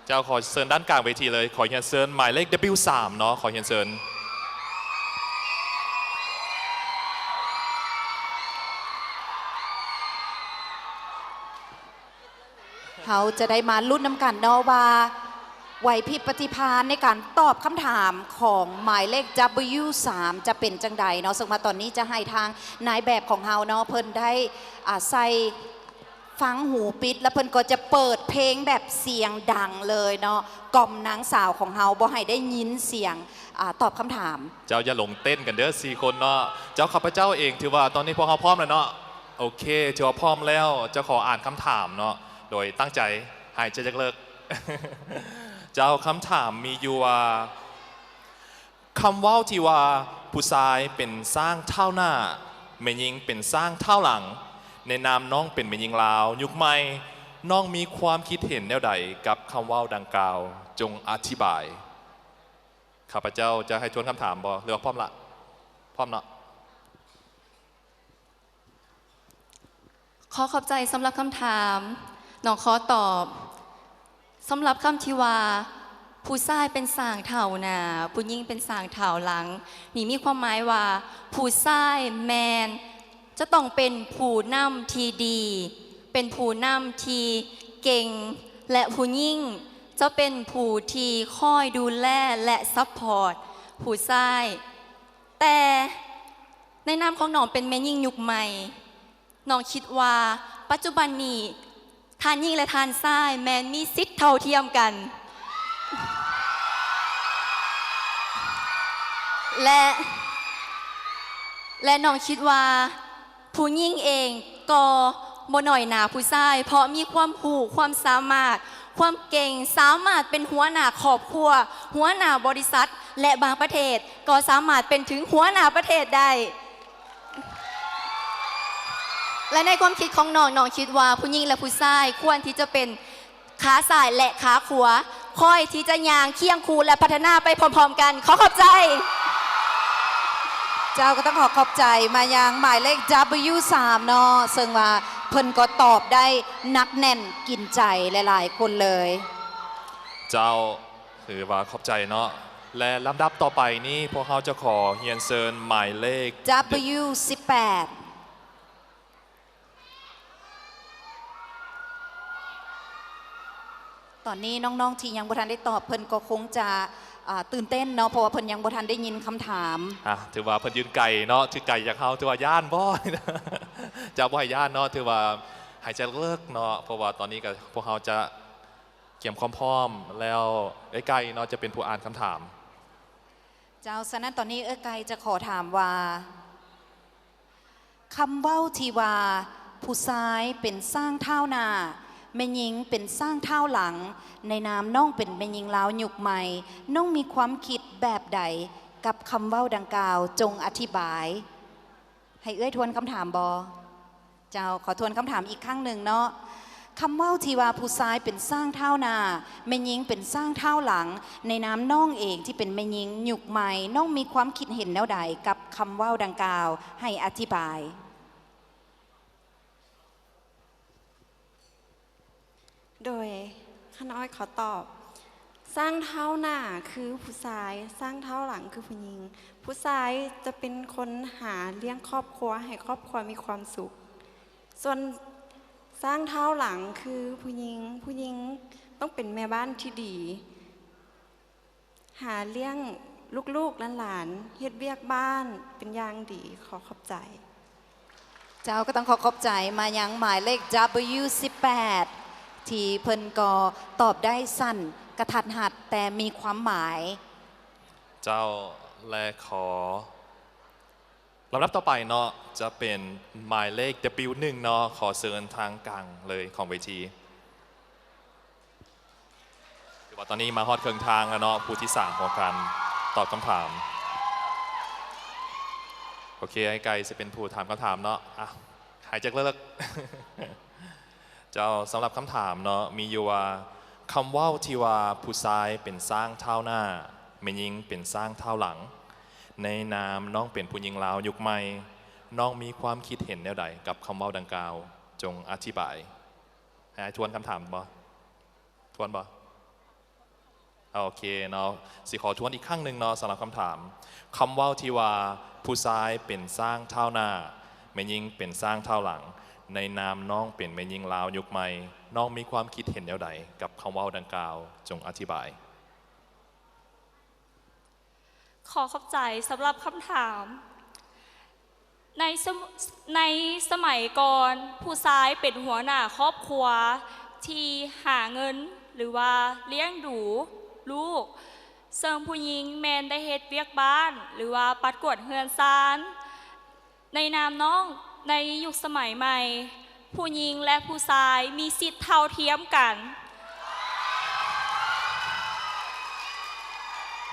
ເຈົ້າ ຂໍເຊີນດ້ານກາງເວທີເລີຍ. ຂໍຮຽນເຊີນໝາຍເລກ W ສາມ ເນາະ ຂໍຮຽນເຊີນ. ເຮົາຈະໄດ້ມາລຸ້ນນຳກັນເນາະວ່າ ໄຫວພິບປະຕິພານໃນການຕອບຄຳຖາມຂອງໝາຍເລກ W ສາມ ຈະເປັນຈັ່ງໃດເນາະ. ເຊິ່ງວ່າຕອນນີ້ຈະໃຫ້ທາງນາຍແບບຂອງເຮົາເນາະ ເພິ່ນໄດ້ ອາ ໃສ່ ຟັງຫູປິດ ແລ້ວເພິ່ນກໍຈະເປີດເພງແບບສຽງດັງເລີຍເນາະ ກ່ອມນາງສາວຂອງເຮົາບໍ່ໃຫ້ໄດ້ຍິນສຽງ ອາ ຕອບຄຳຖາມ. ເຈົ້າຢ່າຫຼົງເຕັ້ນກັນເດີ ສີ່ຄົນເນາະ. ເຈົ້າ ຂ້າພະເຈົ້າເອງ ຖືວ່າຕອນນີ້ພວກເຮົາພ້ອມແລ້ວເນາະ. ໂອເຄ ຖືວ່າພ້ອມແລ້ວ ເຈົ້າຂໍອ່ານຄຳຖາມເນາະ ໂດຍຕັ້ງໃຈ ຫາຍໃຈເລິກໆ. ເຈົ້າ ຄຳຖາມມີຢູ່ວ່າ ຄຳເວົ້າທີ່ວ່າ ຜູ້ຊາຍເປັນຊ້າງທ້າວໜ້າ ແມ່ຍິງເປັນຊ້າງທ້າວຫຼັງ ໃນນາມນ້ອງເປັນແມ່ຍິງລາວຍຸກໃໝ່ ນ້ອງມີຄວາມຄິດເຫັນແນວໃດກັບຄຳເວົ້າດັ່ງກ່າວ? ຈົ່ງອະທິບາຍ. ຂ້າພະເຈົ້າຈະໃຫ້ທວນຄຳຖາມບໍ່ ຫຼືວ່າພ້ອມລະ? ພ້ອມເນາະ. ຂໍຂອບໃຈສຳລັບຄຳຖາມ. ນ້ອງຂໍຕອບ ສຳລັບຄຳທີ່ວ່າ ຜູ້ຊາຍເປັນຊ້າງທ້າວໜ້າ ຜູ້ຍິງເປັນຊ້າງທ້າວຫຼັງ ນີ້ມີຄວາມໝາຍວ່າ ຜູ້ຊາຍແມ່ນຈະຕ້ອງເປັນຜູ້ນຳທີ່ດີ, ເປັນຜູ້ນຳທີ່ເກັ່ງ ແລະ ຜູ້ຍິງຈະເປັນຜູ້ທີ່ຄອຍດູແລ ແລະ ຊັບພອດຜູ້ຊາຍ. ແຕ່ໃນນາມຂອງນ້ອງເປັນແມ່ຍິງຍຸກໃໝ່, ນ້ອງຄິດວ່າປັດຈຸບັນນີ້ ທ່ານຍິງ ແລະ ທ່ານຊາຍແມ່ນມີສິດເທົ່າທຽມກັນ ແລະ ແລະ ນ້ອງຄິດວ່າຜູ້ຍິງເອງກໍບໍ່ນ້ອຍໜ້າຜູ້ຊາຍ ເພາະມີຄວາມຮູ້ ຄວາມສາມາດ ຄວາມເກັ່ງ ສາມາດເປັນຫົວໜ້າຄອບຄົວ ຫົວໜ້າບໍລິສັດ ແລະ ບາງປະເທດກໍສາມາດເປັນເຖິງຫົວໜ້າປະເທດໄດ້. ແລະ ໃນຄວາມຄິດຂອງນ້ອງ, ນ້ອງຄິດວ່າຜູ້ຍິງ ແລະ ຜູ້ຊາຍຄວນທີ່ຈະເປັນຂາຊ້າຍ ແລະ ຂາຂວາ, ຄອຍທີ່ຈະຍ່າງຄຽງຄູ່ ແລະ ພັດທະນາໄປພ້ອມໆກັນ. ຂໍຂອບໃຈ. ເຈົ້າ ກໍຕ້ອງຂໍຂອບໃຈມາຍັງໝາຍເລກ ດັບເບິນຢູ ສາມ ເນາະ, ເຊິ່ງວ່າເພິ່ນກໍຕອບໄດ້ໜັກແໜ້ນກິນໃຈຫຼາຍໆຄົນເລີຍ. ເຈົ້າ ຖືວ່າຂອບໃຈເນາະ ແລະ ລຳດັບຕໍ່ໄປນີ້ ພວກເຮົາຈະຂໍຮຽນເຊີນໝາຍເລກ ດັບເບິນຢູ ສິບແປດ. ຕອນນີ້ນ້ອງໆທີ່ຍັງບໍ່ທັນໄດ້ຕອບ ເພິ່ນກໍຄົງຈະ ອ່າ ຕື່ນເຕັ້ນເນາະ ເພາະວ່າເພິ່ນຍັງບໍ່ທັນໄດ້ຍິນຄຳຖາມ. ອ່ະ ຖືວ່າເພິ່ນຢືນໄກເນາະ ຖືໄກຈາກເຮົາ ຖືວ່າຢ້ານບໍ່? ຈະບໍ່ໃຫ້ຢ້ານເນາະ ຖືວ່າຫາຍໃຈເລິກໆເນາະ ເພາະວ່າຕອນນີ້ກໍ ພວກເຮົາຈະ ກຽມຄວາມພ້ອມແລ້ວ ເອື້ອຍໄກ່ເນາະ ຈະເປັນຜູ້ອ່ານຄຳຖາມ. ເຈົ້າ, ສະນັ້ນຕອນນີ້ເອື້ອຍໄກ່ຈະຂໍຖາມວ່າ ຄຳເວົ້າທີ່ວ່າ ຜູ້ຊາຍເປັນຊ້າງທ້າວໜ້າ ແມ່ຍິງເປັນຊ້າງທ້າວຫຼັງ ໃນນາມນ້ອງເປັນແມ່ຍິງລາວຍຸກໃໝ່ ນ້ອງມີຄວາມຄິດແບບໃດກັບຄຳເວົ້າດັ່ງກ່າວ? ຈົ່ງອະທິບາຍ. ໃຫ້ເອື້ອຍທວນຄຳຖາມບໍ່? ເຈົ້າ, ຂໍທວນຄຳຖາມອີກຄັ້ງໜຶ່ງເນາະ. ຄຳເວົ້າທີ່ວ່າຜູ້ຊາຍເປັນຊ້າງທ້າວໜ້າ, ແມ່ຍິງເປັນຊ້າງທ້າວຫຼັງ, ໃນນາມນ້ອງເອງທີ່ເປັນແມ່ຍິງຍຸກໃໝ່, ນ້ອງມີຄວາມຄິດເຫັນແນວໃດກັບຄຳເວົ້າດັ່ງກ່າວ? ໃຫ້ອະທິບາຍ. ໂດຍ ຂ້ານ້ອຍຂໍຕອບ, ຊ້າງທ້າວໜ້າຄືຜູ້ຊາຍ, ຊ້າງທ້າວຫຼັງຄືຜູ້ຍິງ. ຜູ້ຊາຍຈະເປັນຄົນຫາລ້ຽງຄອບຄົວ ໃຫ້ຄອບຄົວມີຄວາມສຸກ. ສ່ວນຊ້າງທ້າວຫຼັງຄືຜູ້ຍິງ, ຜູ້ຍິງຕ້ອງເປັນແມ່ບ້ານທີ່ດີ. ຫາລ້ຽງລູກໆຫຼານໆ, ເຮັດວຽກບ້ານເປັນຢ່າງດີ. ຂໍຂອບໃຈ. ເຈົ້າ, ກໍຕ້ອງຂໍຂອບໃຈມາຍັງໝາຍເລກ ດັບເບິນຢູ ສິບແປດ ທີ່ເພິ່ນກໍຕອບໄດ້ສັ້ນກະທັດຮັດ ແຕ່ມີຄວາມໝາຍ. ເຈົ້າ, ແລະ ຂໍ ລຳດັບຕໍ່ໄປເນາະ ຈະເປັນໝາຍເລກ ດັບເບິນຢູ ໜຶ່ງ ເນາະ, ຂໍເຊີນທາງກາງເລີຍຂອງເວທີ. ຖືວ່າຕອນນີ້ມາຮອດເຄິ່ງທາງແລ້ວເນາະ, ຜູ້ທີສາມຂອງການຕອບຄຳຖາມ. ໂອເຄ, ອ້າຍໄກ່ຊິເປັນຜູ້ຖາມຄຳຖາມເນາະ. ອ່ະ, ຫາຍໃຈເລິກໆ. ເຈົ້າ, ສຳລັບຄຳຖາມເນາະ ມີຢູ່ວ່າ ຄຳເວົ້າທີ່ວ່າ ຜູ້ຊາຍເປັນຊ້າງທ້າວໜ້າ, ແມ່ຍິງເປັນຊ້າງທ້າວຫຼັງ, ໃນນາມນ້ອງເປັນຜູ້ຍິງລາວຍຸກໃໝ່, ນ້ອງມີຄວາມຄິດເຫັນແນວໃດກັບຄຳເວົ້າດັ່ງກ່າວ? ຈົ່ງອະທິບາຍ. ໃຫ້ອ້າຍທວນຄຳຖາມບໍ່? ທວນບໍ່? ໂອເຄເນາະ, ຊິຂໍທວນອີກຄັ້ງໜຶ່ງເນາະ ສຳລັບຄຳຖາມ. ຄຳເວົ້າທີ່ວ່າ ຜູ້ຊາຍເປັນຊ້າງທ້າວໜ້າ, ແມ່ຍິງເປັນຊ້າງທ້າວຫຼັງ, ໃນນາມນ້ອງເປັນແມ່ຍິງລາວຍຸກໃໝ່, ນ້ອງມີຄວາມຄິດເຫັນແນວໃດກັບຄຳເວົ້າດັ່ງກ່າວ? ຈົ່ງອະທິບາຍ. ຂໍຂອບໃຈສຳລັບຄຳຖາມ. ໃນສະ ໃນສະໄໝກ່ອນ, ຜູ້ຊາຍເປັນຫົວໜ້າຄອບຄົວທີ່ຫາເງິນ ຫຼືວ່າລ້ຽງດູລູກ, ເຊິ່ງຜູ້ຍິງແມ່ນໄດ້ເຮັດວຽກບ້ານ ຫຼືວ່າປັດກວາດເຮືອນຊານ. ໃນນາມນ້ອງ, ໃນຍຸກສະໄໝໃໝ່, ຜູ້ຍິງ ແລະ ຜູ້ຊາຍມີສິດເທົ່າທຽມກັນ,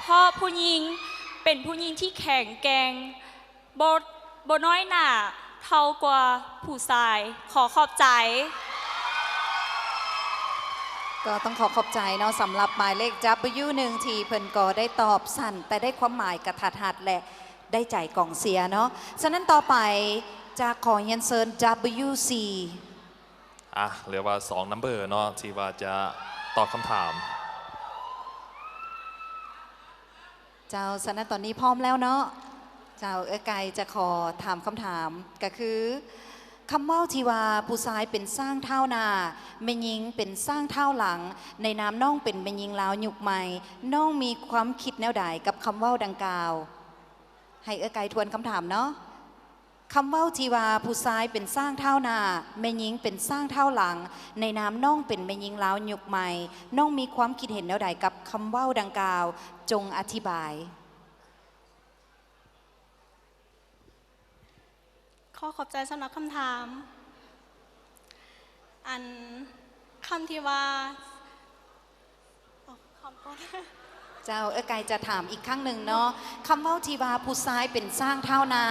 ເພາະຜູ້ຍິງເປັນຜູ້ຍິງທີ່ແຂງແກ່ງ, ບໍ່ ບໍ່ນ້ອຍໜ້າເທົ່າກວ່າຜູ້ຊາຍ. ຂໍຂອບໃຈ. ກໍຕ້ອງຂໍຂອບໃຈເນາະ ສຳລັບໝາຍເລກ ດັບເບິນຢູ ໜຶ່ງ ທີ່ເພິ່ນກໍໄດ້ຕອບສັ້ນ ແຕ່ໄດ້ຄວາມໝາຍກະທັດຮັດ ແລະ ໄດ້ໃຈກອງເຊຍເນາະ. ສະນັ້ນຕໍ່ໄປຈະຂໍຮຽນເຊີນ ດັບເບິນຢູ ສີ່ ອ່ະ ເຫຼືອວ່າສອງນຳເບີເນາະ ທີ່ວ່າຈະຕອບຄຳຖາມ. ເຈົ້າ, ສະນັ້ນຕອນນີ້ພ້ອມແລ້ວເນາະ. ເຈົ້າ, ເອື້ອຍໄກ່ຈະຂໍຖາມຄຳຖາມ ກະຄື ຄຳເວົ້າທີ່ວ່າຜູ້ຊາຍເປັນຊ້າງທ້າວໜ້າ, ແມ່ຍິງເປັນຊ້າງທ້າວຫຼັງ, ໃນນາມນ້ອງເປັນແມ່ຍິງລາວຍຸກໃໝ່, ນ້ອງມີຄວາມຄິດແນວໃດກັບຄຳເວົ້າດັ່ງກ່າວ? ໃຫ້ເອື້ອຍໄກ່ທວນຄຳຖາມເນາະ. ຄຳເວົ້າທີ່ວ່າຜູ້ຊາຍເປັນຊ້າງທ້າວໜ້າ, ແມ່ຍິງເປັນຊ້າງທ້າວຫຼັງ, ໃນນາມນ້ອງເປັນແມ່ຍິງລາວຍຸກໃໝ່, ນ້ອງມີຄວາມຄິດເຫັນແນວໃດກັບຄຳເວົ້າດັ່ງກ່າວ? ຈົ່ງອະທິບາຍ. ຂໍຂອບໃຈສຳລັບຄຳຖາມ. ອັນ ຄຳທີ່ວ່າ ເຈົ້າ, ເອື້ອຍໄກ່ຈະຖາມອີກຄັ້ງໜຶ່ງເນາະ. ຄຳເວົ້າທີ່ວ່າຜູ້ຊາຍເປັນຊ້າງທ້າວໜ້າ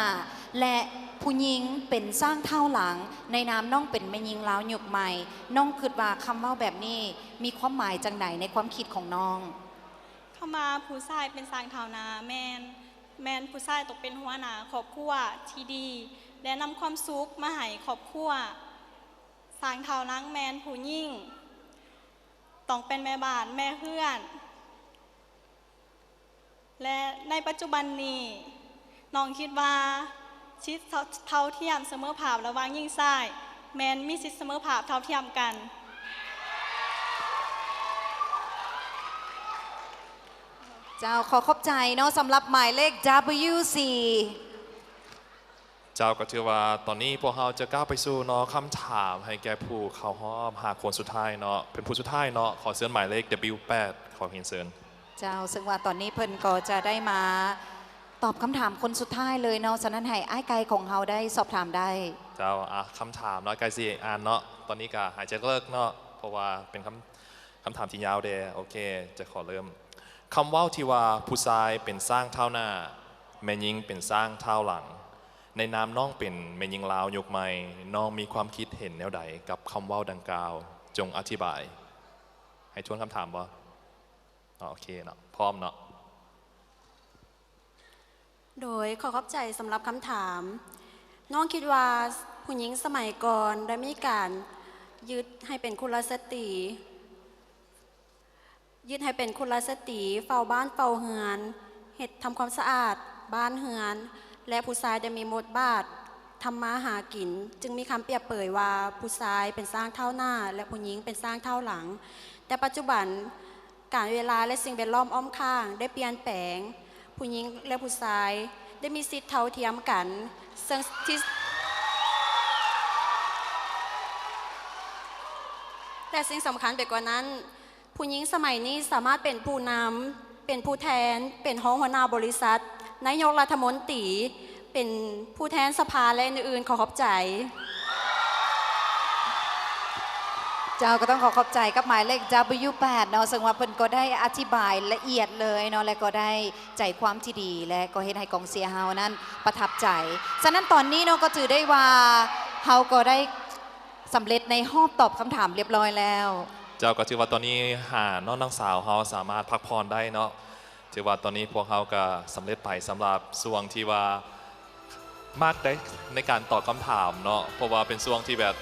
ແລະ ຜູ້ຍິງເປັນຊ້າງທ້າວຫຼັງ, ໃນນາມນ້ອງເປັນແມ່ຍິງລາວຍຸກໃໝ່, ນ້ອງຄິດວ່າຄຳເວົ້າແບບນີ້ມີຄວາມໝາຍຈັ່ງໃດໃນຄວາມຄິດຂອງນ້ອງ? ຄຳວ່າຜູ້ຊາຍເປັນຊ້າງທ້າວໜ້າ ແມ່ນ ແມ່ນຜູ້ຊາຍຕ້ອງເປັນຫົວໜ້າຄອບຄົວທີ່ດີ ແລະ ນຳຄວາມສຸກມາໃຫ້ຄອບຄົວ. ຊ້າງທ້າວຫຼັງແມ່ນຜູ້ຍິງ ຕ້ອງເປັນແມ່ບ້ານແມ່ເຮືອນ ແລະ ໃນປັດຈຸບັນນີ້ ນ້ອງຄິດວ່າສິດເທົ່າທຽມສະເໝີພາບລະຫວ່າງຍິງຊາຍ ແມ່ນມີສິດສະເໝີພາບເທົ່າທຽມກັນ. ເຈົ້າ, ຂໍຂອບໃຈເນາະ ສຳລັບໝາຍເລກ ດັບເບິນຢູ ສີ່. ເຈົ້າ, ກໍຖືວ່າຕອນນີ້ພວກເຮົາຈະກ້າວໄປສູ່ເນາະ ຄຳຖາມໃຫ້ແກ່ຜູ້ເຂົ້າຮອບຫ້າຄົນສຸດທ້າຍເນາະ. ເປັນຜູ້ສຸດທ້າຍເນາະ, ຂໍເຊີນໝາຍເລກ ດັບເບິນຢູ ແປດ ຂໍຮຽນເຊີນ. ເຈົ້າ, ເຊິ່ງວ່າຕອນນີ້ເພິ່ນກໍຈະໄດ້ມາຕອບຄຳຖາມຄົນສຸດທ້າຍເລີຍເນາະ, ສະນັ້ນໃຫ້ອ້າຍໄກ່ຂອງເຮົາໄດ້ສອບຖາມໄດ້. ເຈົ້າ, ອ່ະ ຄຳຖາມເນາະ, ອ້າຍໄກ່ຊິອ່ານເນາະ. ຕອນນີ້ກໍຫາຍໃຈເລິກໆເນາະ, ເພາະວ່າເປັນຄຳ ຄຳຖາມທີ່ຍາວແດ່. ໂອເຄ, ຈະຂໍເລີ່ມ. ຄຳເວົ້າທີ່ວ່າຜູ້ຊາຍເປັນຊ້າງທ້າວໜ້າ, ແມ່ຍິງເປັນຊ້າງທ້າວຫຼັງ, ໃນນາມນ້ອງເປັນແມ່ຍິງລາວຍຸກໃໝ່, ນ້ອງມີຄວາມຄິດເຫັນແນວໃດກັບຄຳເວົ້າດັ່ງກ່າວ? ຈົ່ງອະທິບາຍ. ໃຫ້ທວນຄຳຖາມບໍ່? ອໍ ໂອເຄເນາະ, ພ້ອມເນາະ. ໂດຍ ຂໍຂອບໃຈສຳລັບຄຳຖາມ. ນ້ອງຄິດວ່າຜູ້ຍິງສະໄໝກ່ອນໄດ້ມີການຍຶດໃຫ້ເປັນຄຸລະສະຕີ, ຍຶດໃຫ້ເປັນຄຸລະສະຕີ, ເຝົ້າບ້ານເຝົ້າເຮືອນ, ເຮັດ ທຳຄວາມສະອາດບ້ານເຮືອນ ແລະ ຜູ້ຊາຍໄດ້ມີບົດບາດທຳມາຫາກິນ, ຈຶ່ງມີຄຳປຽບເປີຍວ່າຜູ້ຊາຍເປັນຊ້າງທ້າວໜ້າ ແລະ ຜູ້ຍິງເປັນຊ້າງທ້າວຫຼັງ. ແຕ່ປັດຈຸບັນ ການເວລາ ແລະ ສິ່ງແວດລ້ອມອ້ອມຂ້າງໄດ້ປ່ຽນແປງ, ຜູ້ຍິງ ແລະ ຜູ້ຊາຍໄດ້ມີສິດເທົ່າທຽມກັນ, ເຊິ່ງທີ່ ແລະ ສິ່ງສຳຄັນໄປກວ່ານັ້ນ, ຜູ້ຍິງສະໄໝນີ້ສາມາດເປັນຜູ້ນຳ, ເປັນຜູ້ແທນ, ເປັນຮອງຫົວໜ້າບໍລິສັດ, ນາຍົກລັດຖະມົນຕີ, ເປັນຜູ້ແທນສະພາ ແລະ ອື່ນໆ. ຂໍຂອບໃຈ. ເຈົ້າ, ກໍຕ້ອງຂໍຂອບໃຈກັບໝາຍເລກ ດັບເບິນຢູ ແປດ ເນາະ, ເຊິ່ງວ່າເພິ່ນກໍໄດ້ອະທິບາຍລະອຽດເລີຍເນາະ ແລະ ກໍໄດ້ໃຈຄວາມທີ່ດີ ແລະ ກໍເຮັດໃຫ້ກອງເຊຍເຮົານັ້ນປະທັບໃຈ. ສະນັ້ນຕອນນີ້ເນາະ ກໍຖືໄດ້ວ່າເຮົາກໍໄດ້ສຳເລັດໃນຮອບຕອບຄຳຖາມລຽບລ້ອຍແລ້ວ. ເຈົ້າ, ກໍຖືວ່າຕອນນີ້ຫ້ານ້ອງນາງສາວເຮົາສາມາດພັກຜ່ອນໄດ້ເນາະ. ຖືວ່າຕອນນີ້ພວກເຮົາກະສຳເລັດໄປສຳລັບຊ່ວງທີ່ວ່າມັກໄດ້ໃນການຕອບຄຳຖາມເນາະ, ເພາະວ່າເປັນຊ່ວງທີ່ແບບ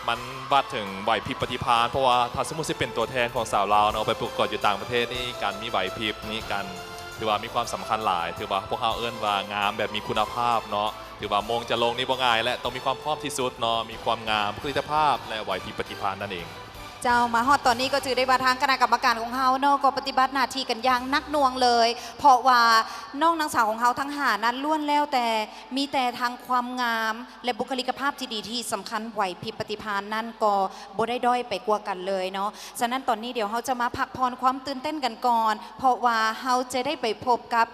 ມັນວັດເຖິງໄຫວພິບປະຕິພານ, ເພາະວ່າຖ້າສົມມຸດຊິເປັນຕົວແທນຂອງສາວລາວເນາະ ໄປປະກວດຢູ່ຕ່າງປະເທດນີ້ ການມີໄຫວພິບນີ້ ການ ຖືວ່າມີຄວາມສຳຄັນຫຼາຍ, ຖືວ່າພວກເຮົາເອີ້ນວ່າງາມແບບມີຄຸນນະພາບເນາະ, ຖືວ່າໂມງຈະລົງນີ້ບໍ່ງ່າຍ ແລະ ຕ້ອງມີຄວາມພ້ອມທີ່ສຸດເນາະ, ມີຄວາມງາມ, ບຸກຄະລິກກະພາບ ແລະ ໄຫວພິບປະຕິພານນັ້ນເອງ. ເຈົ້າ, ມາຮອດຕອນນີ້ກໍຖືໄດ້ວ່າທາງຄະນະກຳມະການຂອງເຮົາເນາະ ກໍປະຕິບັດໜ້າທີ່ກັນຢ່າງໜັກໜ່ວງເລີຍ, ເພາະວ່ານ້ອງນາງສາວຂອງເຮົາທັງຫ້ານັ້ນລ້ວນແລ້ວແຕ່ມີແຕ່ທັງຄວາມງາມ ແລະ ບຸກຄະລິກກະພາບທີ່ດີ, ທີ່ສຳຄັນໄຫວພິບປະຕິພານນັ້ນກໍບໍ່ໄດ້ດ້ອຍໄປກວ່າກັນເລີຍເນາະ. ສະນັ້ນຕອນນີ້ດຽວເຮົາຈະມາພັກຜ່ອນຄວາມຕື່ນເຕັ້ນກັນກ່ອນ, ເພາະວ່າເຮົາຈະໄດ້ໄປພົບກັບ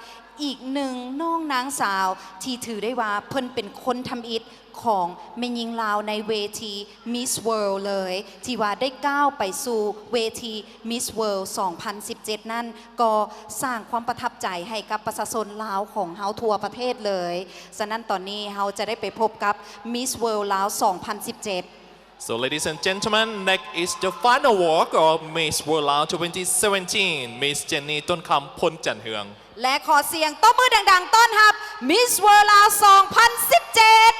ອີກໜຶ່ງນ້ອງນາງສາວທີ່ຖືໄດ້ວ່າເພິ່ນເປັນຄົນທຳອິດ ຂອງແມ່ຍິງລາວໃນເວທີ Miss World ເລີຍ, ທີ່ວ່າໄດ້ກ້າວໄປສູ່ເວທີ Miss World ສອງພັນສິບເຈັດນັ້ນ ກໍສ້າງຄວາມປະທັບໃຈໃຫ້ກັບປະຊາຊົນລາວຂອງເຮົາທົ່ວປະເທດເລີຍ. ສະນັ້ນຕອນນີ້ເຮົາຈະໄດ້ໄປພົບກັບ Miss World ລາວ ສອງພັນສິບເຈັດ. So, ladies and gentlemen, next is the final walk of Miss World Lao twenty seventeen, Miss Jenny ຕົ້ນຄຳ ພົນຈັນເຮືອງ ແລະ ຂໍສຽງຕົບມືດັງໆ ຕ້ອນຮັບ Miss World Lao ສອງພັນສິບເຈັດ.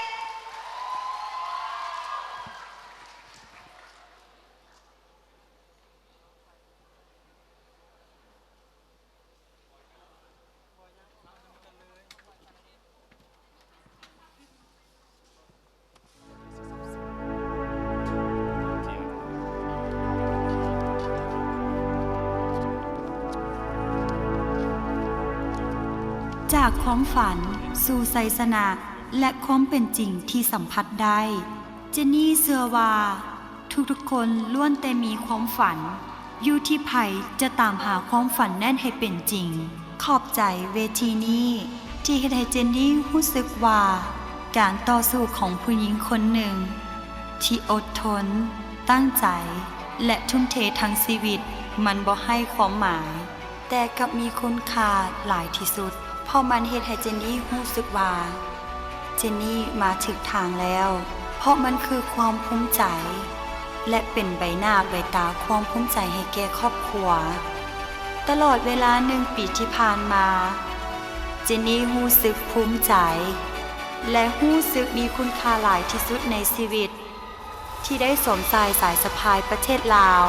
ຈາກຄວາມຝັນສູ່ໄຊຊະນະ ແລະ ຄວາມເປັນຈິງທີ່ສຳຜັດໄດ້, ເຈນນີເຊື່ອວ່າທຸກໆຄົນລ້ວນແຕ່ມີຄວາມຝັນ. ຢູ່ທີ່ໃຜຈະຕາມຫາຄວາມຝັນນັ້ນໃຫ້ເປັນຈິງ. ຂອບໃຈເວທີນີ້ທີ່ເຮັດໃຫ້ເຈນນີຮູ້ສຶກວ່າ ການຕໍ່ສູ້ຂອງຜູ້ຍິງຄົນໜຶ່ງທີ່ອົດທົນ, ຕັ້ງໃຈ ແລະ ທຸ່ມເທທັງຊີວິດ ມັນບໍ່ໄຮ້ຄວາມໝາຍ, ແຕ່ກັບມີຄຸນຄ່າຫຼາຍທີ່ສຸດ, ເພາະມັນເຮັດໃຫ້ເຈນນີຮູ້ສຶກວ່າ ເຈນນີມາຖືກທາງແລ້ວ, ເພາະມັນຄືຄວາມພູມໃຈ ແລະ ເປັນໃບໜ້າໃບຕາຄວາມພູມໃຈໃຫ້ແກ່ຄອບຄົວ. ຕະຫຼອດເວລາໜຶ່ງປີທີ່ຜ່ານມາ, ເຈນນີຮູ້ສຶກພູມໃຈ ແລະ ຮູ້ສຶກມີຄຸນຄ່າຫຼາຍທີ່ສຸດໃນຊີວິດ ທີ່ໄດ້ສວມໃສ່ສາຍສະພາຍປະເທດລາວ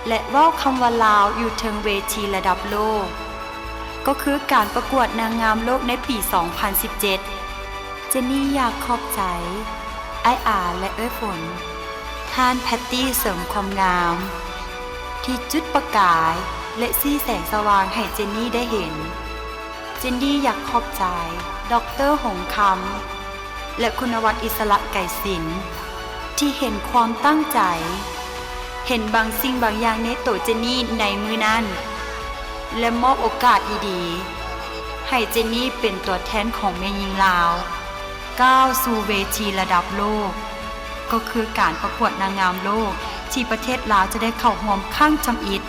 ແລະ ເວົ້າຄຳວ່າລາວຢູ່ເທິງເວທີລະດັບໂລກ, ກໍຄືການປະກວດນາງງາມໂລກໃນປີສອງພັນສິບເຈັດ. ເຈນນີຢາກຂອບໃຈອ້າຍອາ ແລະ ເອື້ອຍຝົນ, ທ່ານແພັດຕີ້ເສີມຄວາມງາມ ທີ່ຈຸດປະກາຍ ແລະ ຊີ້ແສງສະຫວ່າງໃຫ້ເຈນນີໄດ້ເຫັນ. ເຈນນີຢາກຂອບໃຈ ດອກເຕີ ຫົງຄຳ ແລະ ຄຸນນະວັດ ອິດສະລະໄກສິນ ທີ່ເຫັນຄວາມຕັ້ງໃຈ, ເຫັນບາງສິ່ງບາງຢ່າງໃນໂຕເຈນນີໃນມື້ນັ້ນ ແລະ ມອບໂອກາດດີໆ ໃຫ້ເຈນນີເປັນຕົວແທນຂອງແມ່ຍິງລາວ ກ້າວສູ່ເວທີລະດັບໂລກ, ກໍຄືການປະກວດນາງງາມໂລກທີ່ປະເທດລາວຈະໄດ້ເຂົ້າຮ່ວມຄັ້ງທຳອິດ.